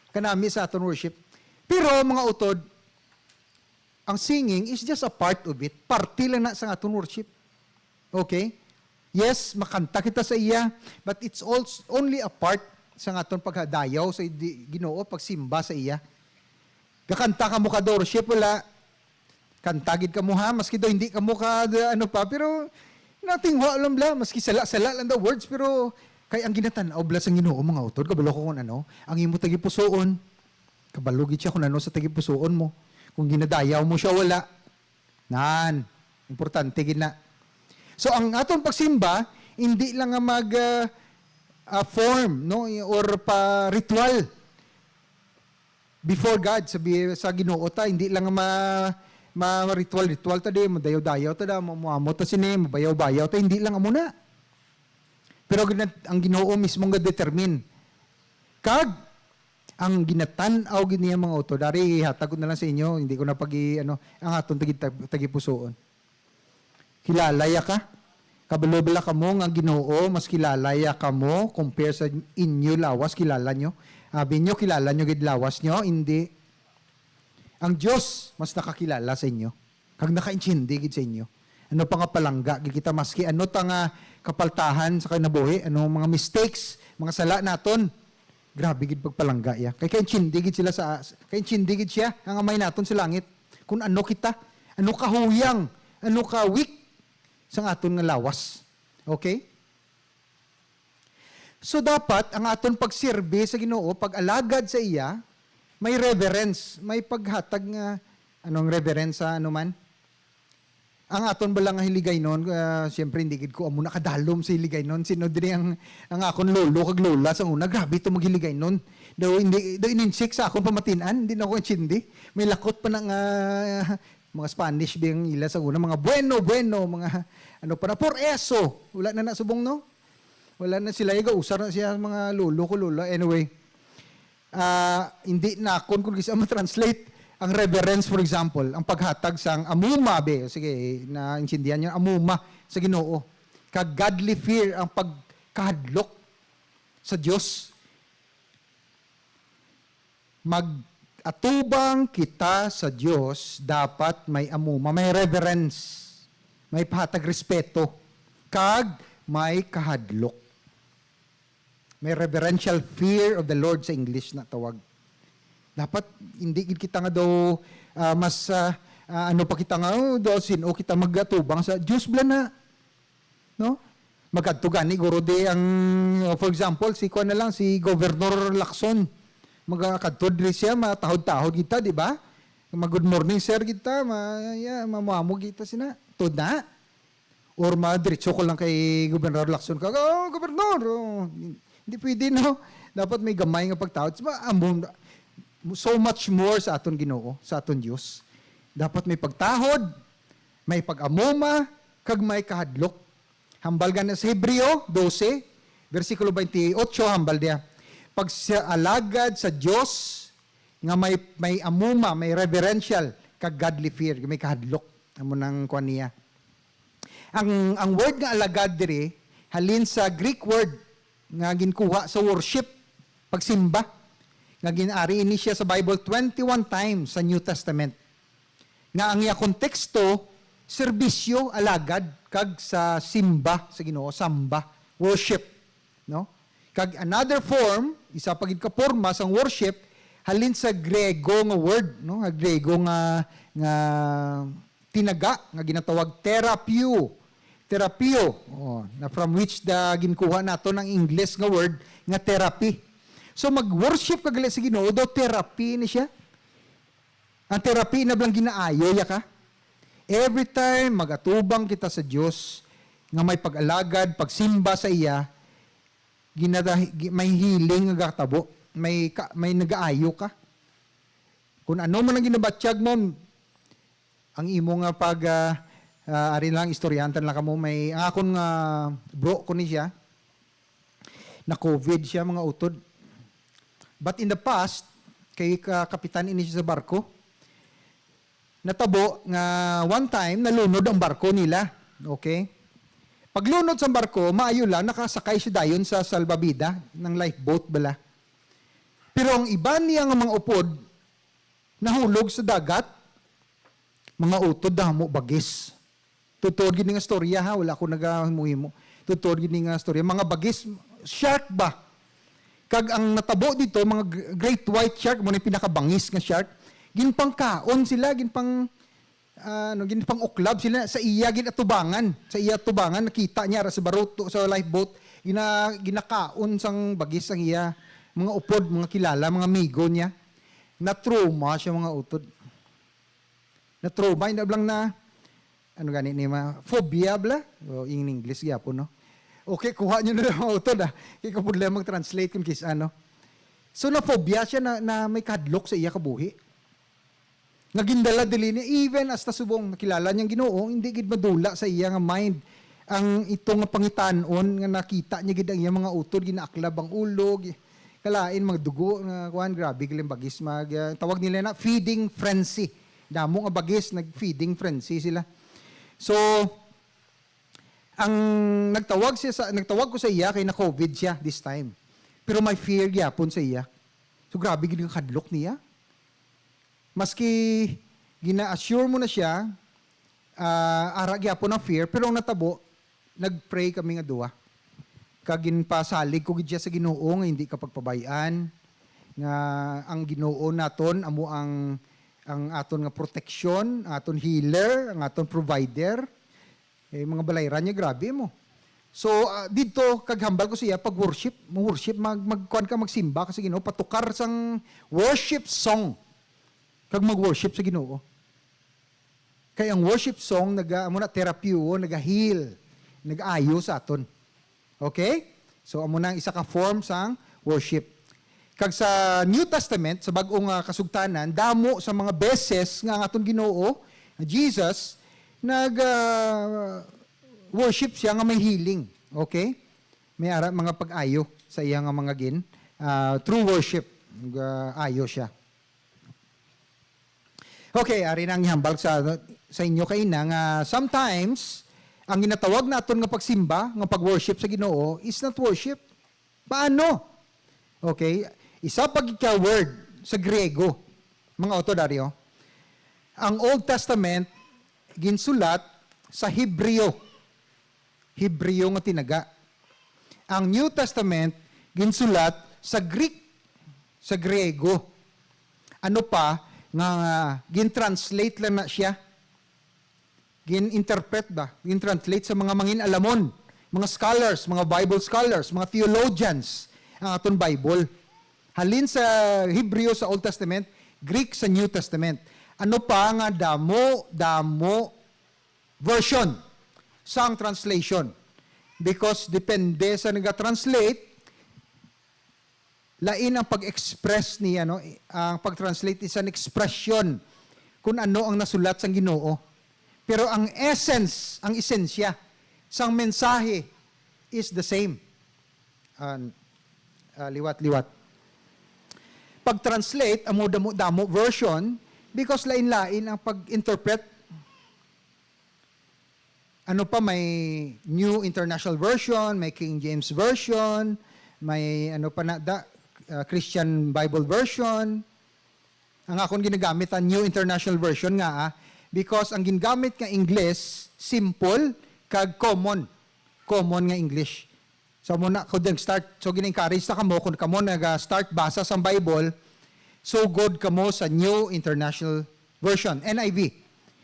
Kanami sa aton worship. Pero, mga utod, ang singing is just a part of it. Parte lang na sa aton worship. Okay? Yes, makanta kita sa iya, but it's also only a part sa aton paghadayaw sa di-, Ginoo, pagsimba sa iya. Gakanta kamo kada worship, wala. Kanta gid kamo, ha, maski daw hindi kamo ka, ano pa, pero natingwa lang bala, maski sala-sala lang daw words, pero kay ang ginatan-aw bala sang Ginoo, mga utod, kabalo ko kung ano, ang imo tagipusoon, kabalo gid siya kung ano sa tagipusoon mo, kung ginadayaw mo siya, wala. Nan, importante gid na. So, ang aton pagsimba, hindi lang nga mag, ah, ah, form, no, or pa ritual before God, sa bi-, sa Ginoo ta, hindi lang nga ma-, ma-, ritual-ritual ta di, madayaw-dayaw ta da, mo-, muamot ta sini, mabayaw-bayaw ta, hindi lang amo na. Pero gina-, ang Ginoo mismo nga determine. Kag ang ginatan-aw gid niya, mga utod, dari ihatag ko na lang sa inyo, hindi ko na pag-i-, ano, ang aton tagi-, tag-, tagipusoon. Kilala ya ka? Kabalo bala kamo nga Ginoo, mas kilala ya kamo compare sa inyo lawas, kilala nyo? Abi nyo, kilala nyo gid lawas nyo? Hindi. Ang Dios mas nakakilala sa inyo, kag nakaintindi gid sa inyo. Ano pa nga palangga gid kita, maski ano ta nga kapaltahan sa kinabuhi, ano mga mistakes, mga sala naton, grabe gid pagpalangga iya. Kay kaintindi gid sila sa, kaintindi gid siya, ang Amay naton sa langit, kung ano kita, ano kahuyang, ano ka weak sa aton nga lawas. Okay? So, dapat ang aton pagsirbi sa Ginoo, pag-alagad sa iya, may reverence, may paghatag nga, anong reverence sa ano man? Ang aton bala nga hiligaynon, ah, siyempre, hindi gid ko amo na kadalom sa hiligaynon. Sino diri ang, ang akon lolo kag lola sa una? Grabe to maghiligaynon. Daw hindi, daw ininsik sa akon pamatin-an, hindi na ko intindi. May lakot pa na nga mga Spanish biyang ila sa una, mga bueno, bueno, mga ano pa na, por eso. Wala na na subong, no? Wala na sila, iga usar na siya, mga lolo ko, lola. Anyway, ah, hindi na akon kung kisa ma-translate ang reverence, for example, ang paghatag sang amuma, be. Sige, naintindihan niyo, amuma sa Ginoo. Kag godly fear, ang pagkahadlok sa Dios. Mag-atubang kita sa Dios, dapat may amuma, may reverence, may pahatag respeto, kag may kahadlok. May reverential fear of the Lord sa English na tawag. Dapat hindi gid kita nga daw, ah, mas, ah, ah, ano pa kita nga, "Oh, daw sin-o kita magatubang sa Dios bala na." No? Magadto gani guro di ang, for example, si kuan na lang, si Governor Lacson. Magakadto diri siya, matahod-tahod kita, di ba? Mag-good morning, sir, kita, ma, ya, mamuamo kita sina. Tuod na. Or madiretso ko lang kay Gobernador Lacson ka, "Oh, Gobernador, oh, hindi pwede, no?" Dapat may gamay nga pagtahod. Sa mga amo, so much more sa aton Ginoo, sa aton Dios. Dapat may pagtahod, may pag-amuma, kag may kahadlok. Hambal gani sa Hebreo dose, bersikulo twenty-eight, hambal niya, "Pagsialagad sa Dios nga may, may amuma, may reverential, kag godly fear," may kahadlok. Amo nang kuan niya. Ang, ang word nga alagad diri halin sa Greek word nga ginkuha sa worship, pagsimba, nga gin-ari ini siya sa Bible twenty-one times sa New Testament. Nga ang iya konteksto, serbisyo, alagad, kag sa simba sa Ginoo, samba, worship, no? Kag another form, isa pa gid ka porma sang worship, halin sa Griego nga word, no? Nga Griego nga, nga tinaga nga ginatawag therapio. Therapio, oh, na from which the ginkuha naton ang Ingles nga word nga therapy. So mag-worship ka gali sa Ginoo, daw therapy ni siya. Ang therapy na blang ginaayo ya ka. Every time magatubang kita sa Dios nga may pag-alagad, pagsimba sa iya, ginada-, gi-, may healing nga gatabo, may ka, may nagaayo ka. Kung ano man ang ginabatyag mo, ang imo nga pag, ah, ah, ari lang, istoryahan ta lang kamo, may, ang akon nga bro ko ni siya, na-COVID siya, mga utod. But in the past, kay ka-, kapitan ini siya sa barko, natabo nga one time, nalunod ang barko nila. Okay? Paglunod sa barko, maayo lang, nakasakay siya dayon sa salbabida, ng lifeboat bala. Pero ang iban niya nga mga upod, nahulog sa dagat, mga utod, damo bagis. Tuod-tuod gid ni nga storya, ha, wala ko nagahimo-himo. Tuod-tuod gid ni nga storya. Mga bagis, shark ba? Kag ang natabo dito, mga gr-, great white shark, mo ni pinakabangis nga shark. Ginpangkaon sila, ginpang, ah, ano, ginpang-uklab sila sa iya, ginatubangan. Sa iya tubangan, nakita niya ra sa baruto, sa lifeboat, gina-, ginakaon sang bagis ang iya mga upod, mga kilala, mga amigo niya. Na-trauma siya, mga utod. Na-trauma, ina blang na, ano gani ni, ma-, phobia bala? O, in English gyapon, no? Okay, kuha niyo na lang, mga utod, ah. Kay kapudlay mag-translate kung kis-, ano. So, na-phobia siya na, na may kahadlok sa iya kabuhi. Nga gindala dili niya, even hasta subong nakilala niyang Ginoo, hindi gid madula sa iya nga mind ang ito nga pangitan-on nga nakita niya gid ang iyang mga utod, ginaaklab ang ulo, gi-, kalain, mga dugo nga kuan, grabe gid ang bagis, mag, ah, tawag nila na feeding frenzy. Damo nga bagis, nag-feeding frenzy sila. So, ang nagtawag siya sa, nagtawag ko sa iya kay na-COVID siya this time. Pero may fear gyapon sa iya. So, grabe gid ang kadlok niya. Maski gina-assure mo na siya, ah, ara gyapon ang fear, pero ang natabo, nag-pray kami nga duha. Kag ginpasalig ko gid siya sa Ginoo nga hindi ka pagpabay-an, nga ang Ginoo naton amo ang, ang aton nga proteksyon, aton healer, ang aton provider. Eh, mga balayran niya, grabe mo. So, ah, didto, kag hambal ko sa iya, pag-worship, mag-worship, mag-, magkuan ka, magsimba ka sa Ginoo, patukar sang worship song, kag mag-worship sa Ginoo. Kay ang worship song, naga-, amo na, terapyo, naga-heal, nag-ayo sa aton. Okay? So, amo na ang isa ka form sang worship. Kag sa New Testament, sa Bag-ong, ah, Kasugtanan, damo sa mga beses nga ang aton Ginoo, Jesus, nag, ah, worship siya nga may healing. Okay? May ara, mga pag-ayo sa iya nga mga gin, ah, true worship. Nag, ah, ayo siya. Okay, ari na ang ihambal sa, sa inyo kaina nga sometimes, ang ginatawag naton nga pagsimba, nga pag-worship sa Ginoo, is not worship. Paano? Okay, isa pa gid ka word sa Griego, mga utod, ari, oh. Ang Old Testament, ginsulat sa Hebreo. Hebreo nga tinaga. Ang New Testament, ginsulat sa Greek, sa Griego. Ano pa nga, nga gin-translate lang na siya? Gin-interpret ba? Gin-translate sa mga mangin-alamon, mga scholars, mga Bible scholars, mga theologians, ang aton Bible. Halin sa Hebreo sa Old Testament, Greek sa New Testament. Ano pa nga damo, damo version sang translation? Because depende sa naga-translate, lain ang pag-express ni, ano, ang pag-translate is an expression kung ano ang nasulat sang Ginoo. Pero ang essence, ang esensya sang mensahe is the same. Ah, ah, liwat-liwat. Pag-translate, amo damo-damo version because lain-lain ang pag-interpret. Ano pa, may New International Version, may King James Version, may ano pa na da, ah, Christian Bible Version. Ang akon ginagamit ang New International Version nga, ah, because ang ginagamit nga English, simple kag common. Common nga English. So, amo na ko nag-start. So, gina-encourage ta kamo kung kamo naga-start basa sang Bible, sugod kamo sa New International Version, N I V.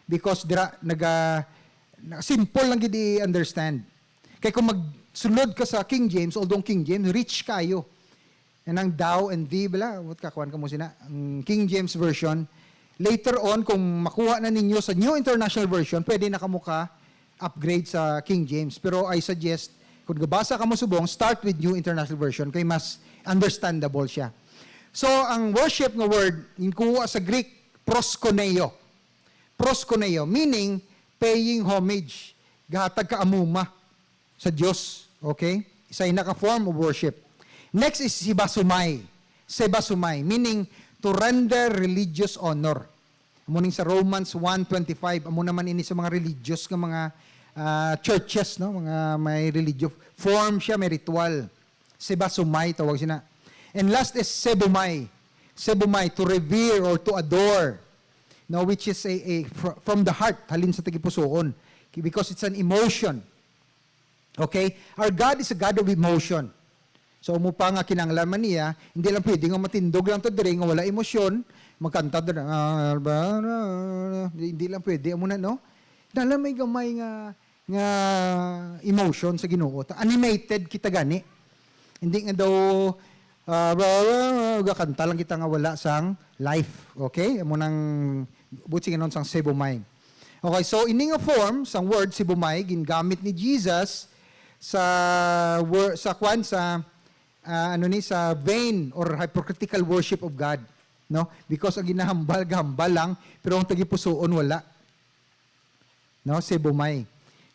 Because dira, naga, na, simple lang gid i-understand. Kay kung magsulod ka sa King James, although ang King James, rich kayo. Yan ang thou and thee, bala, what ka, kuwan ka mo sina, ang King James Version. Later on, kung makuha na ninyo sa New International Version, pwede na kamo ka upgrade sa King James. Pero I suggest, kung gabasa ka mo subong, start with New International Version kay mas understandable siya. So, ang worship nga word, ginkuha sa Greek, proskuneo. Proskuneo, meaning paying homage, gahatag ka amuma sa Dios. Okay? Isa ina ka form of worship. Next is sibasumay. Sibasumay, meaning to render religious honor. Amo ning sa Romans one twenty-five, amo naman ini sa mga religious nga mga, ah, churches, no? Mga may religious form siya, may ritual. Sibasumay tawag sina. And last is sebumai. Sebumai, to revere or to adore. No, which is a, a fr-, from the heart, halin sa tagipusoon. Because it's an emotion. Okay? Our God is a God of emotion. So, amo pa nga kinahanglan man niya, hindi lang pwede nga matindog lang to diri nga wala emosyon, magkanta diri, ah, ba, na, na, na. Hindi lang pwede, amo na, no? Dala may gamay nga, nga emotion sa Ginoo. Ta-, animated kita gani. Hindi nga daw, ah, ba, ba, ba, gakanta lang kita nga wala sang life. Okay? Amo nang buot silingon sang sebumai. Okay, so ini nga form sang word sebumai gingamit ni Jesus sa wor-, sa kwan, sa, ah, ano ni, sa vain or hypocritical worship of God, no? Because ang ginahambal, gahambal lang, pero ang tagipusoon wala. No, sebumai.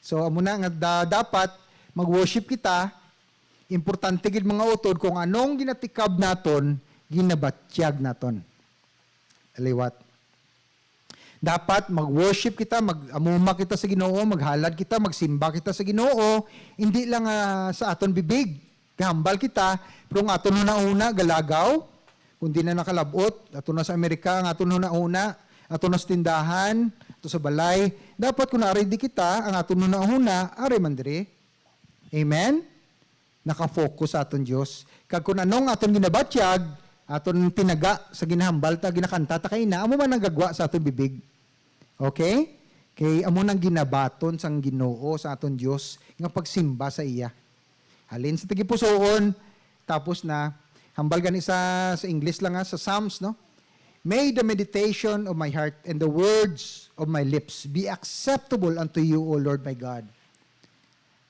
So, amo na nga da-, dapat mag-worship kita. Importante gid, mga utod, kung anong ginatikab naton, ginabatyag naton. Liwat. Dapat mag-worship kita, mag-amuma kita sa Ginoo, maghalad kita, magsimba kita sa Ginoo, hindi lang, ah, sa aton bibig. Gahambal kita, pero ang aton hunahuna galagaw, kung di na nakalab-ot, ato na sa Amerika ang aton hunahuna, ato na sa tindahan, ato sa balay. Dapat kung naa ready kita, ang aton hunahuna, ari man diri. Amen? Nakafocus sa aton Dios. Kag kung anong aton ginabatyag, aton tinaga sa ginahambal ta, ginakanta ta kaina, amo man ang gagwa sa aton bibig. Okay? Kay amo nang ginabaton sang Ginoo sa aton Dios nga pagsimba sa iya. Halin sa tagipusoon, tapos na, hambal gani sa, sa English lang, ha, sa Psalms, no? "May the meditation of my heart and the words of my lips be acceptable unto you, O Lord my God."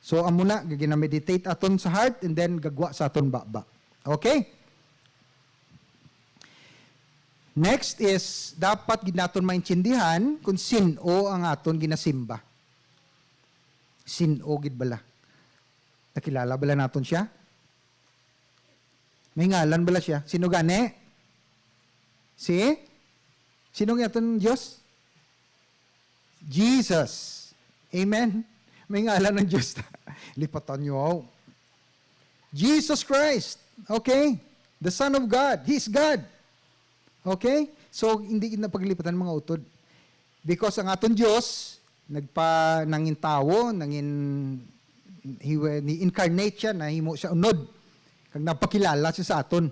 So, amo na, ginameditate aton sa heart and then gagwa sa aton baba. Okay? Next is, dapat gid naton maintindihan kung sin-o ang aton ginasimba. Sin-o gid bala? Nakilala bala naton siya? May ngalan bala siya? Sino gani? Si? Sino ang aton Dios? Jesus. Amen? May ngalan ang Dios. Lipatan niyo ako. Jesus Christ. Okay? The Son of God. He is God. Okay? So, hindi na paglipatan, mga utod. Because ang aton Dios, nagpa-, nangin tawo, nangin, he wa-, ni-incarnate siya, nahimo siya unod. Nagpakilala siya sa aton.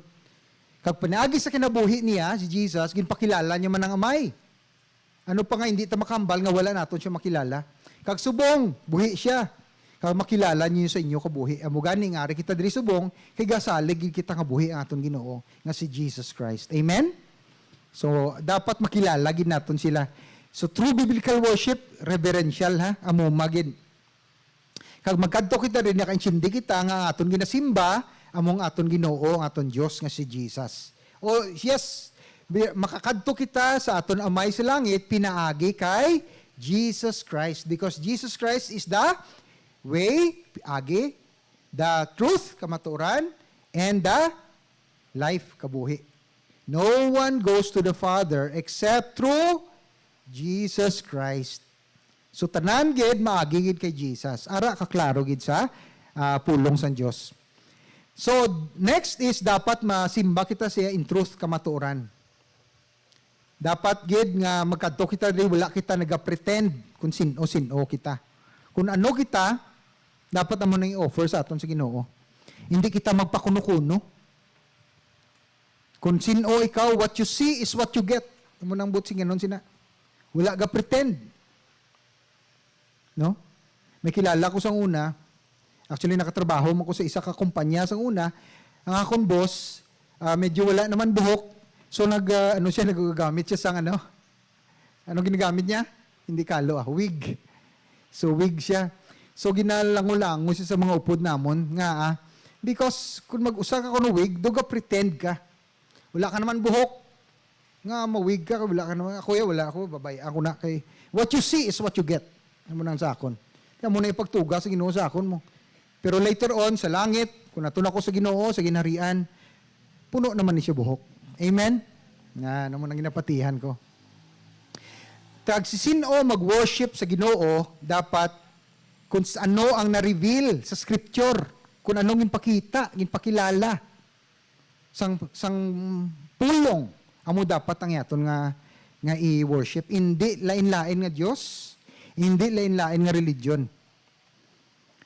Kag pinaagi sa kinabuhi niya, si Jesus, ginpakilala niya man ang Amay. Ano pa nga hindi ta makahambal nga wala naton siya makilala? Kag subong, buhi siya. Kag makilala niyo sa inyo kabuhi. Amo gani nga ari kita diri subong, kay gasalig gid kita nga buhi ang aton Ginoo, nga si Jesus Christ. Amen? So, dapat makilala gid naton sila. So, true biblical worship, reverential, ha? Amo magid. Kag magkadto kita diri, nakaintindi kita nga ang aton ginasimba amo ang aton Ginoo, ang aton Dios nga si Jesus. O, yes, bi-, makakadto kita sa aton Amay sa langit pinaagi kay Jesus Christ, because Jesus Christ is the way, agi, the truth, kamatuoran, and the life, kabuhi. No one goes to the Father except through Jesus Christ. So, tanan gid maagi gid kay Jesus. Ara kaklaro gid sa, ah, pulong sang Dios. So, next is dapat masimba kita siya in truth, kamatuoran. Dapat gid nga magkadto kita diri, wala kita nagapretend kung sin-o-sin-o kita. Kung ano kita, dapat amo nang i-offer sa aton sa Ginoo. Hindi kita magpakuno-kuno. Kung sin-o ikaw, what you see is what you get. Amo nang buot silingon sina. Wala ga pretend. No? May kilala ko sang una. Actually, nakatrabaho man ko sa isa ka kumpanya sang una. Ang akon boss, ah, medyo wala naman buhok. So, nag, ah, ano siya, nagagamit siya sang ano? Ano ginagamit niya? Hindi kalo, ah, wig. So, wig siya. So, ginalango-lango siya sa mga upod namon nga, ah, because kung mag-usa ka kuno wig, daw ga-pretend ka. Wala ka naman buhok. Nga mawig ka, wala ka naman. Ako ya, wala ako, babay. Ako na kay, what you see is what you get. Amo nang sa akon. Kaya mo na ipagtuga sa Ginoo sa akon mo. Pero later on, sa langit, kung aton ako sa Ginoo, sa ginharian, puno naman ni siya buhok. Amen? Nga, amo nang ginapatihan ko. Kag si sin-o mag-worship sa Ginoo, dapat kung s-, ano ang na-reveal sa scripture, kung ano ginpakita, ginpakilala sang, sang pulong, amo dapat ang yaton nga, nga i-worship. Hindi lain-lain nga Dios, hindi lain-lain nga religion.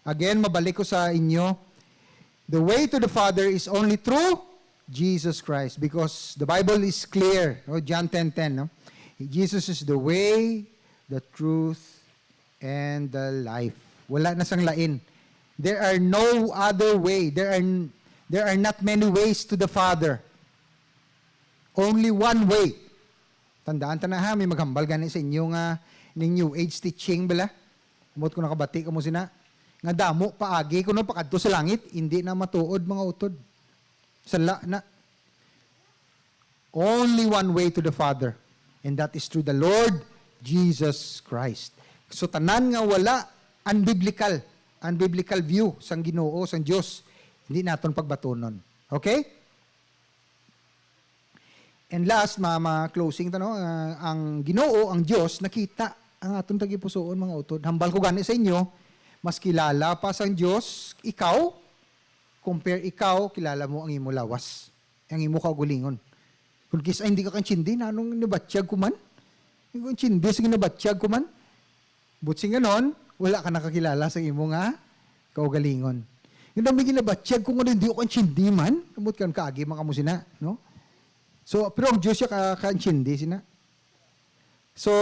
Again, mabalik ko sa inyo, the way to the Father is only through Jesus Christ, because the Bible is clear, no? John ten ten, no? Jesus is the way, the truth, and the life. Wala na sang lain. There are no other way. There are, there are not many ways to the Father. Only one way. Tandaan ta na ha, may maghambal gani sa inyo nga ning New Age teaching bala. Ambot ko nakabati kamo sina. Nga damo paagi kuno pakadto sa langit, hindi na matuod, mga utod. Sala na. Only one way to the Father, and that is through the Lord Jesus Christ. So, tanan nga wala unbiblical, unbiblical view sang Ginoo, sang Dios, hindi naton pagbatunon. Okay? And last, ma-, ma-closing ta, no? Ah, ang Ginoo, ang Dios, nakita ang aton tagipusoon, mga utod. Hambal ko gani sa inyo, mas kilala pa sang Dios ikaw, compare ikaw, kilala mo ang imo lawas, ang imo kaugalingon. Kung kis-, ay, hindi ka kaintindi, nanong nabatyag ko man? Hindi ko intindi sa ginabatyag ko man. But sing ganon, wala ka nakakilala sa imo nga kaugalingon. Yung dami ginabatyag ko nga hindi ko kaintindi man, ambot kan kaagi man kamo sina, no? So, pero ang Diyos siya ka-, kaintindi sina. So,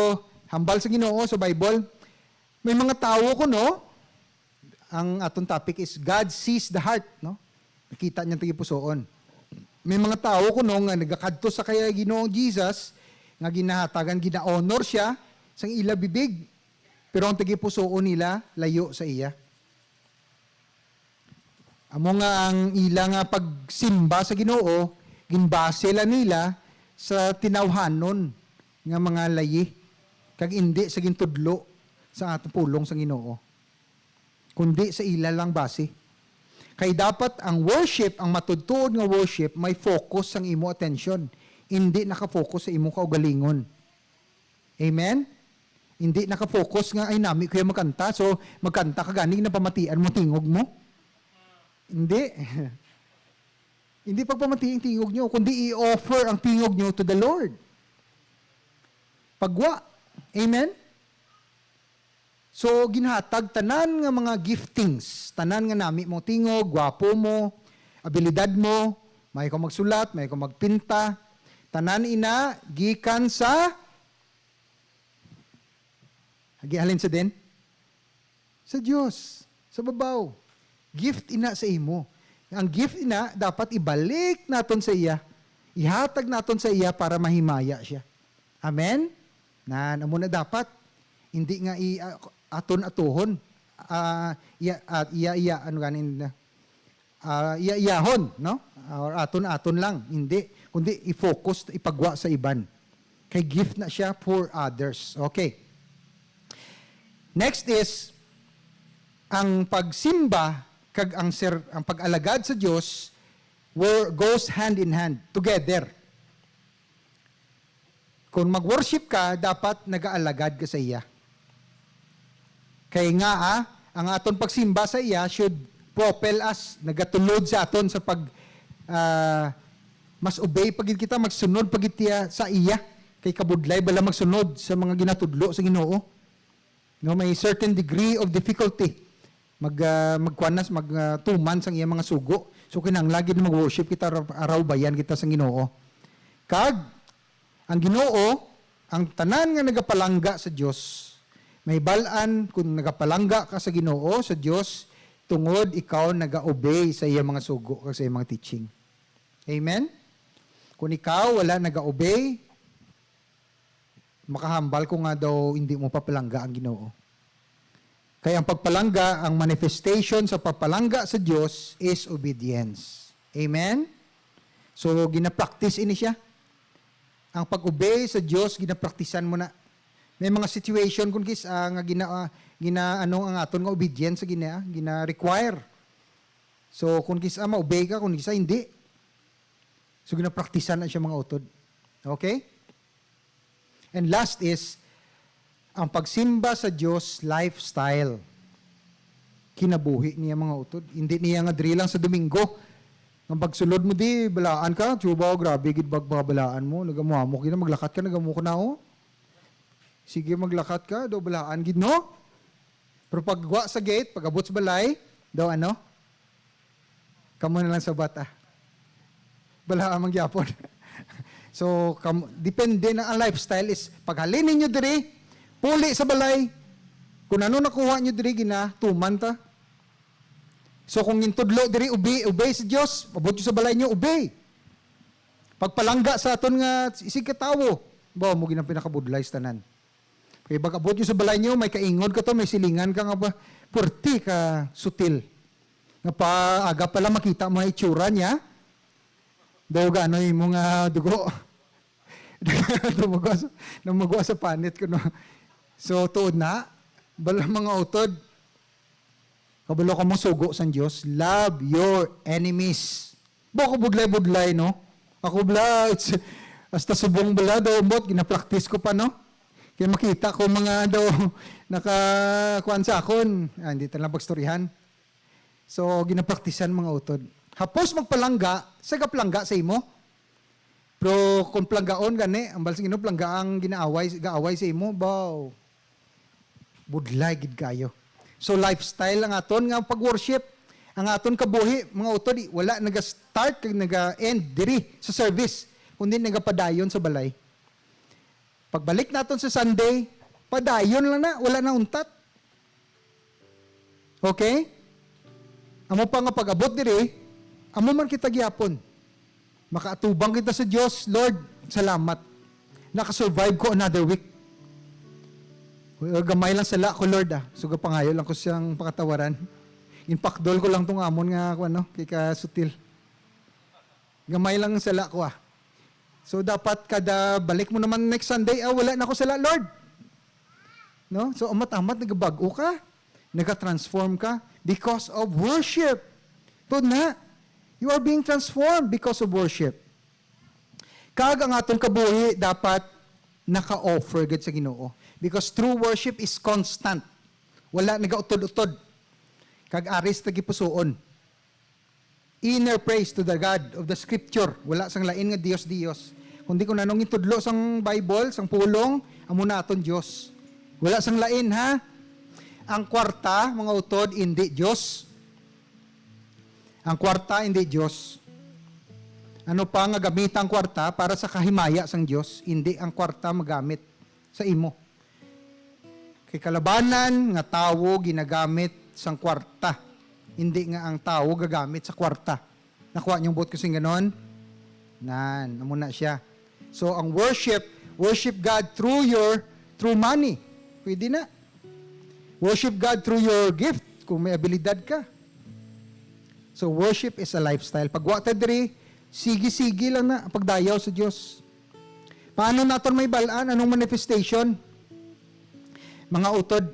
hambal sa Ginoo sa Bible, may mga tawo kuno, ang aton topic is God sees the heart, no? Nakita niya ang tagipusoon. May mga tawo kuno nga nagakadto sa kay Ginoong Jesus, nga ginahatagan, gina-honor siya sang ila bibig, pero ang tagipusoon nila layo sa iya. Amo nga ang ila nga pagsimba sa Ginoo, ginbase lang nila sa tinawhanon nga mga layi, kag indi sa gintudlo sa atong pulong sa Ginoo, kundi sa ila lang base. Kay dapat ang worship, ang matuod-tuod nga worship, may focus sang imo attention, indi naka-focus sa imong kaugalingon. Amen? Hindi naka-focus nga, "Ay, nami ko yung magkanta." So, magkanta ka gani, napamatian mo tingog mo? Hindi. Hindi pagpamati ang tingog nyo, kundi i-offer ang tingog nyo to the Lord. Pagwa. Amen? So, ginhatag tanan nga mga giftings, tanan nga nami mo tingog, gwapo mo, abilidad mo, may ko magsulat, may ko magpinta. Tanan ina gikan sa, agi, halin sa din? Sa Dios, sa babaw. Gift ina sa imo. Ang gift ina dapat ibalik naton sa iya. Ihatag naton sa iya para mahimaya siya. Amen? Nan, amo na dapat. Hindi nga i-, ah, aton-atuhon. Ah, iya, ah, iya, iya, ano ganin na? Ah, iya-iyahon, no? Or aton-aton lang. Hindi. Kundi i-focus, ipagwa sa iban. Kay gift na siya for others. Okay. Next is, ang pagsimba kag ang ser-, ang pag-alagad sa Dios were, goes hand in hand, together. Kung mag-worship ka, dapat nagaalagad ka sa iya. Kay nga, ah, ang aton pagsimba sa iya should propel us, nagatulod sa aton sa pag, ah, mas obey pa gid kita, magsunod pa gid tiya sa iya. Kay kabudlay bala magsunod sa mga ginatudlo sa Ginoo. No, may certain degree of difficulty. Mag, ah, magkuan na, mag, ah, tuman sang iya mga sugo. So, kinahanglan gid mag-worship kita, ara-, arawbayan kita sang Ginoo. Kag, ang Ginoo, ang tanan nga nagapalangga sa Dios, may bal-an kung nagapalangga ka sa Ginoo, sa Dios, tungod ikaw naga-obey sa iya mga sugo kag sa iya mga teaching. Amen? Kung ikaw wala naga-obey, makahambal ko nga daw hindi mo papalangga ang Ginoo. Kay ang pagpalangga, ang manifestation sa pagpalangga sa Dios is obedience. Amen? So, ginapractice ini siya. Ang pag-obey sa Dios, ginapraktisan mo na. May mga situation kung kis, ah, nga gina, ah, gina, ano, ang aton nga obedience sa gina, gina-require. So, kung kis, ah, ma-obey ka, kung kis, ah, hindi. So, ginapraktisan na siya, mga utod. Okay? And last is, ang pagsimba sa Dios lifestyle. Kinabuhi niya, mga utod. Hindi niya nga diri lang sa Domingo. Ang pagsulod mo di, balaan ka, Chuba, grabe gid bag mga balaan mo. Nagamuamok gid na, maglakat ka, nagamuko na, oh. Sige, maglakat ka, daw balaan gid, no? Pero pagwa sa gate, pag-abot sa balay, daw ano? Kamo na lang sa bata. Balaan man gyapon. So, kam-, depende na ang lifestyle is, paghalin ninyo diri, puli sa balay, kung ano nakuha nyo diri, ginatuman ta. So, kung gintudlo diri, obey, obey sa Dios, abot nyo sa balay nyo, obey. Pagpalangga sa aton nga isig katawo, ba, mo ginang pinakabudlay sa tanan. Kay pag-abot nyo sa balay nyo, may kaingod ka to, may silingan ka nga ba, purti ka sutil. Nga pa, aga pa lang makita mo ang itsura niya. Daw gano'y mo nga dugo. Dumugwa sa, dumugwa sa panit ko, no? So, tuod na, bala mga utod, kabalo ka mo sugo sang Dios, love your enemies. Ba, ako budlay-budlay, no? Ako bala, it's, hasta subong bala, daw, ambot, ginapractice ko pa, no? Kaya makita ko mga daw, naka, kuwan sa akon. Ah, hindi talang pagstoryahan. So, ginapraktisan mga utod. Hapos magpalangga, sa gapalangga sa imo. Pero kung palanggaon gani, ang balsing ino, palangga ang ginaaway, gaaway sa imo, baw. Budlay gid kayo. So, lifestyle ang aton nga pag-worship. Ang aton kabuhi, mga utod, wala naga-start kag naga-end diri sa service, kundi nagapadayon sa balay. Pagbalik naton sa Sunday, padayon lang na, wala na untat. Okay? Amo pa nga pag-abot diri, amo man kita gyapon. Makaatubang kita sa Dios, "Lord, salamat. Naka-survive ko another week. Gamay lang sala ko, Lord, ah." So, gapangayo lang ko siyang pakatawaran. Ginpakdol ko lang tong amon nga, kuwan, no, kay kasutil. "Gamay lang sala ko, ah." So, dapat kada balik mo naman next Sunday, "Ah, wala na ko sala, Lord." No? So, amat-amat, nagabag-o ka, nagatransform ka because of worship. Tuod na, you are being transformed because of worship. Kag ang aton kabuhi dapat naka-offer gid sa Ginoo. Because true worship is constant. Wala nagautod-utod. Kag ari sa tagipusoon. Inner praise to the God of the Scripture. Wala sang lain nga Dios-Dios. Kundi kung anong itudlo sang Bible, sang pulong, amo na aton Dios. Wala sang lain, ha? Ang kwarta, mga utod, indi Dios. Ang kwarta indi Dios. Ano pa nga gamita ang kwarta para sa kahimaya sang Dios, indi ang kwarta magamit sa imo. Kay kalabanan nga tawo ginagamit sang kwarta, indi nga ang tawo gagamit sa kwarta. Nakuha niyo ang buot ko sing ganon? Nan, amo na siya. So, ang worship, worship God through your, through money. Pwede na. Worship God through your gift, kung may abilidad ka. So, worship is a lifestyle. Pag wa ta diri, sige-sige lang na ang pagdayaw sa Dios. Paano naton may balaan? Anong manifestation? Mga utod,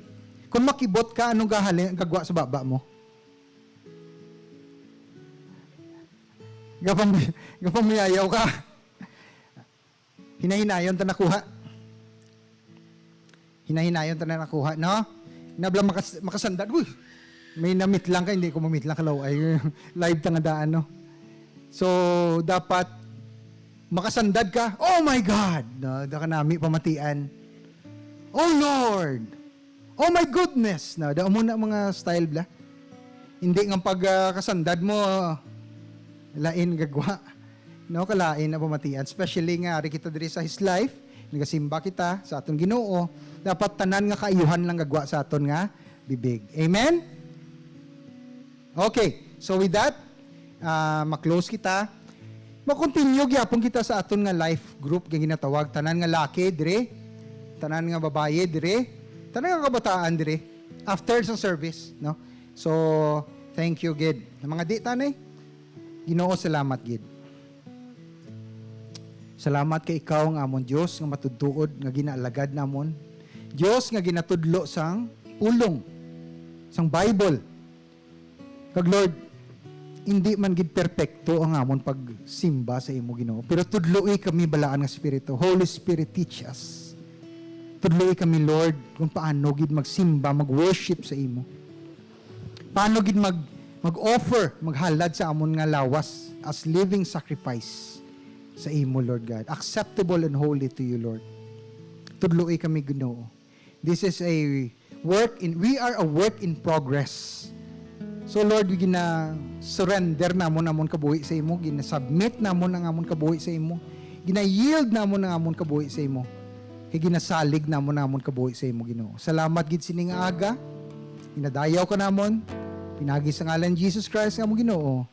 kung makibot ka, anong gahali, gagwa sa baba mo? Gapam-, gapamuyayaw ka. Hinahinayon ta nakuha. Hinahinayon ta na nakuha, no? Nabla makas-, makasandad. Uy! May namitlang ka, hindi ko mamitlang, kalaw. Ay, live ta nga daan, no? So, dapat makasandad ka. "Oh my God!" No? Da ka nami pamatian. "Oh Lord! Oh my goodness!" No? Da mo na mga style, bla. Hindi nga pag, ah, kasandad mo, lain gagwa. No, kalain na pamatian. Especially nga ari kita diri sa His Life, nagasimba kita sa aton Ginoo. Dapat tanan nga kaayuhan lang gagwa sa aton nga bibig. Amen? Okay. So with that, ah, ma-close kita. Ma-continue gyapon kita sa aton nga life group nga ginatawag. Tanan nga laki diri, tanan nga babayi diri, tanan nga kabataan diri. After sa service, no? So, thank you gid. Mga di, tanay? Ginoo, salamat gid. Salamat kay ikaw nga amon Dios nga matudtuod nga ginaalagad namon. Dios nga ginatudlo sang pulong, sang Bible. Kag Lord, hindi man gid perpekto ang amon pagsimba sa imo, Ginoo. Pero tudloi kami, balaan nga Espiritu. Holy Spirit, teach us. Tudloi kami, Lord, kung paano gid magsimba, mag-worship sa imo. Paano gid mag, mag-offer, maghalad sa amon nga lawas as living sacrifice sa imo, Lord God. Acceptable and holy to you, Lord. Tudloi kami, Ginoo. This is a work in, we are a work in progress. So, Lord, we gina-surrender namon amon kabuhi sa imo, gina-submit namon ang amon kabuhi sa imo, gina-yield namon ang amon kabuhi sa imo, kay ginasalig namon ang amon kabuhi sa imo, Ginoo. Salamat gid sini nga aga. Ginadayaw ka namon. Pinagi sa ngalan ni Jesus Christ nga amon Ginoo.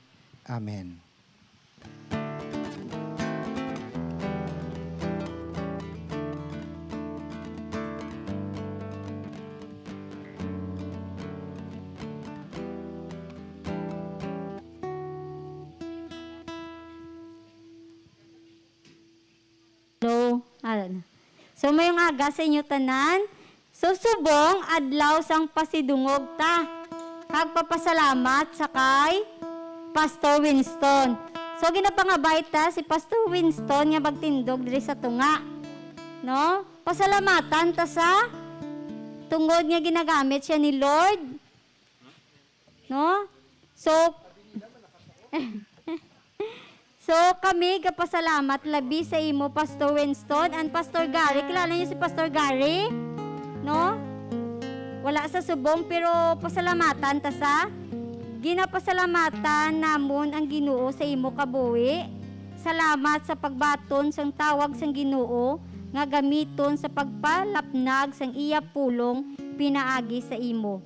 Amen. Hello. Ah, so, mayong aga sa inyo tanan. So, subong adlaw sang pasidungog ta, kag papasalamat sa kay Pastor Winston. So, ginapangabay ta si Pastor Winston nga magtindog diri sa tunga, no? Pasalamatan ta sa tungod nga ginagamit siya ni Lord. No? So, so, kami gapasalamat labi sa imo, Pastor Winston and Pastor Gary. Kilala niyo si Pastor Gary? No? Wala sa subong, pero pasalamatan ta sa. Ginapasalamatan namon ang Ginoo sa imo kabuhi. Salamat sa pagbaton sang tawag sang Ginoo nga gamiton sa pagpalapnag sang iya pulong pinaagi sa imo.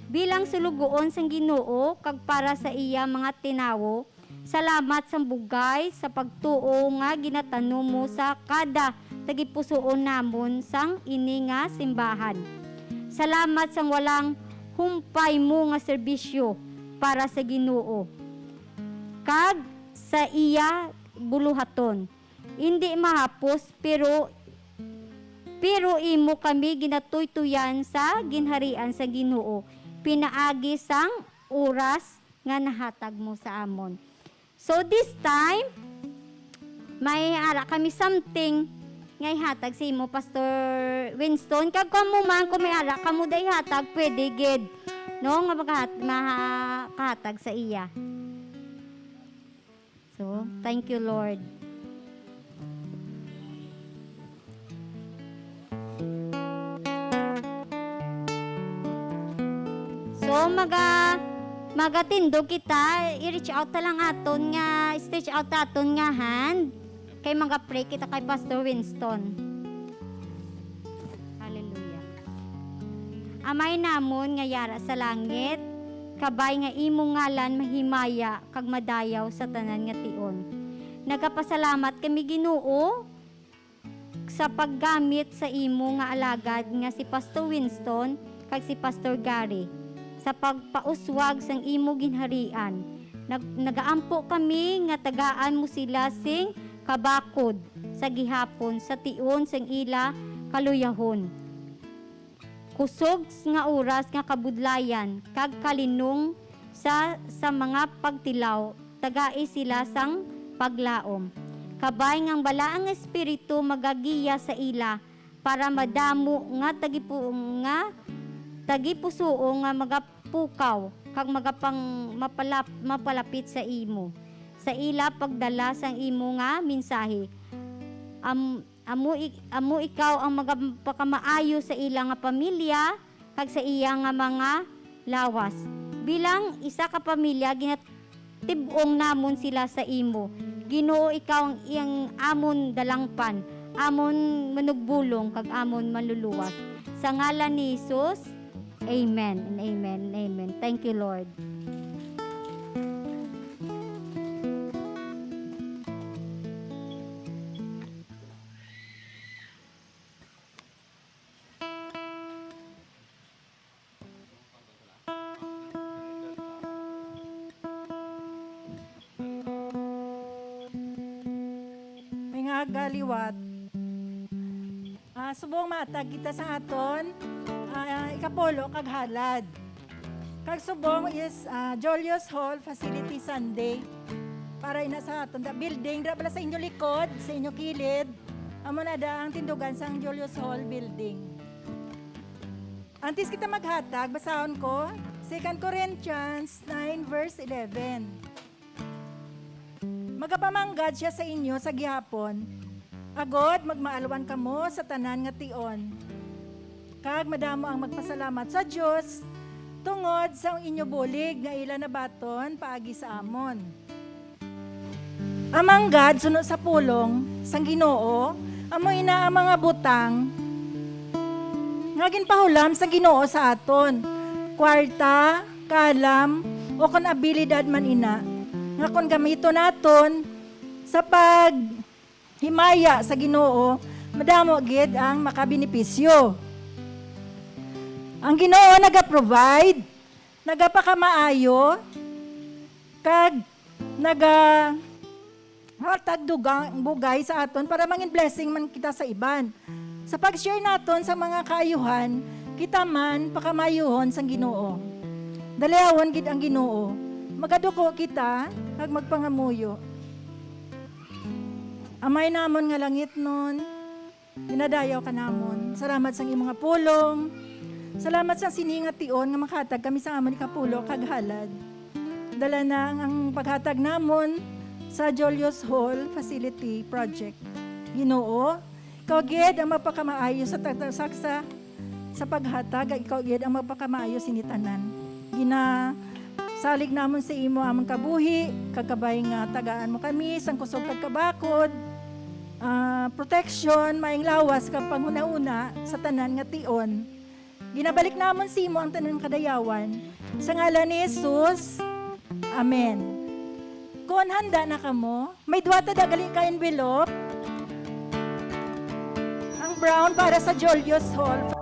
Bilang sulugoon sang Ginoo kag para sa iya mga tinawo, salamat sang bugay sa pagtuo nga ginatanom mo sa kada tagipusoon namon sang ini nga simbahan. Salamat sang walang humpay mo nga serbisyo para sa Ginoo kag sa iya buluhaton. Indi mahapos, pero, pero imo kami ginatuytoyan sa ginharian sa Ginoo, pinaagi sang oras nga nahatag mo sa amon. So, this time, may ara kami something nga ihatag sa imo, Pastor Winston. Kag kamo man, kung may ara kamo da ihatag, pwede gid, no, nga makahat-, makahatag sa iya. So, thank you, Lord. So, maga-, Magatindog kita, i-reach out ta lang aton nga, stretch out ta aton nga hand. Kay maga-pray kita kay Pastor Winston. Hallelujah. Amay namon nga yara sa langit, kabay nga imo ngalan mahimaya kag madayaw sa tanan nga tion. Nagapasalamat kami, Ginoo, sa paggamit sa imo nga alagad nga si Pastor Winston kag si Pastor Gary sa pagpauswag sang imo ginharian. Nag-, nagaampo kami nga tagaan mo sila sing kabakod sa gihapon sa tion sang ila kaluyahon. Kusog nga oras nga kabudlayan kag kalinong sa, sa mga pagtilaw, tagai sila sang paglaom. Kabay nga ang balaang espiritu magagiya sa ila para madamo nga tagipu-, nga tagipusuo nga magapukaw kag magapang-, mapalap-, mapalapit sa imo, sa ila pagdala sang imo nga mensahe. Am-, amo ik-, amo ikaw ang magapakamaayo sa ila nga pamilya kag sa iya nga mga lawas. Bilang isa ka pamilya, ginatib-ong namon sila sa imo. Ginoo, ikaw ang iyang amon dalangpan, amon manugbulong, kag amon manluluwas. Sa ngalan ni Jesus, amen and amen and amen. Thank you, Lord. May nga galiwat. Ah, subong matag kita sa aton, ah, ikapulo kag halad. Kag subong is, ah, Julius Hall Facility Sunday. Para ina sa aton da building, dira pala sa inyo likod, sa inyo kilid. Amo na da ang tindugan sang Julius Hall Building. Antes kita maghatag, basahon ko, Second Corinthians nine verse eleven. Magapamanggad sia sa inyo sa gihapon, agod magmaalwan kamo sa tanan nga tion, kag madamo ang magpasalamat sa Dios tungod sa inyo bulig nga ila nabaton paagi sa amon. Ang manggad suno sa pulong sang Ginoo, amo ina ang mga butang nga ginpahulam sang Ginoo sa aton, kwarta, kalam, o kon abilidad man ina, nga kon gamiton naton sa paghimaya sa Ginoo, madamo gid ang makabenepisyo. Ang Ginoo naga-provide, nagapakamaayo, kag naga-, hatag dugang bugay sa aton para mangin blessing man kita sa iban. Sa pag-share naton sa mga kaayuhan, kita man pakamaayuhon sang Ginoo. Daliyawon gid ang Ginoo. Magaduko kita kag magpangamuyo. Amay namon nga langitnon, ginadayaw ka namon. Salamat sang imo nga pulong. Salamat sang sini nga tion nga makahatag kami sa amon ikapulo kag halad. Dala na ang, ang paghatag namon sa Julius Hall Facility Project. Ginoo, ikaw gid ang magpakamaayo sa tag-, saksa sa paghatag, kag ikaw gid ang magpakamaayo sini tanan. Ginasalig namon sa imo amon kabuhi, kag kabay nga tagaan mo kami sang kusog kag kabakod, ah, protection, maayong lawas, kag panghunahuna sa tanan nga tion. Ginabalik namon sa imo ang tanan kadayawan. Sa ngalan ni Jesus, amen. Kon handa na kamo, may duha ta da gali ka envelope. Ang brown para sa Julius Hall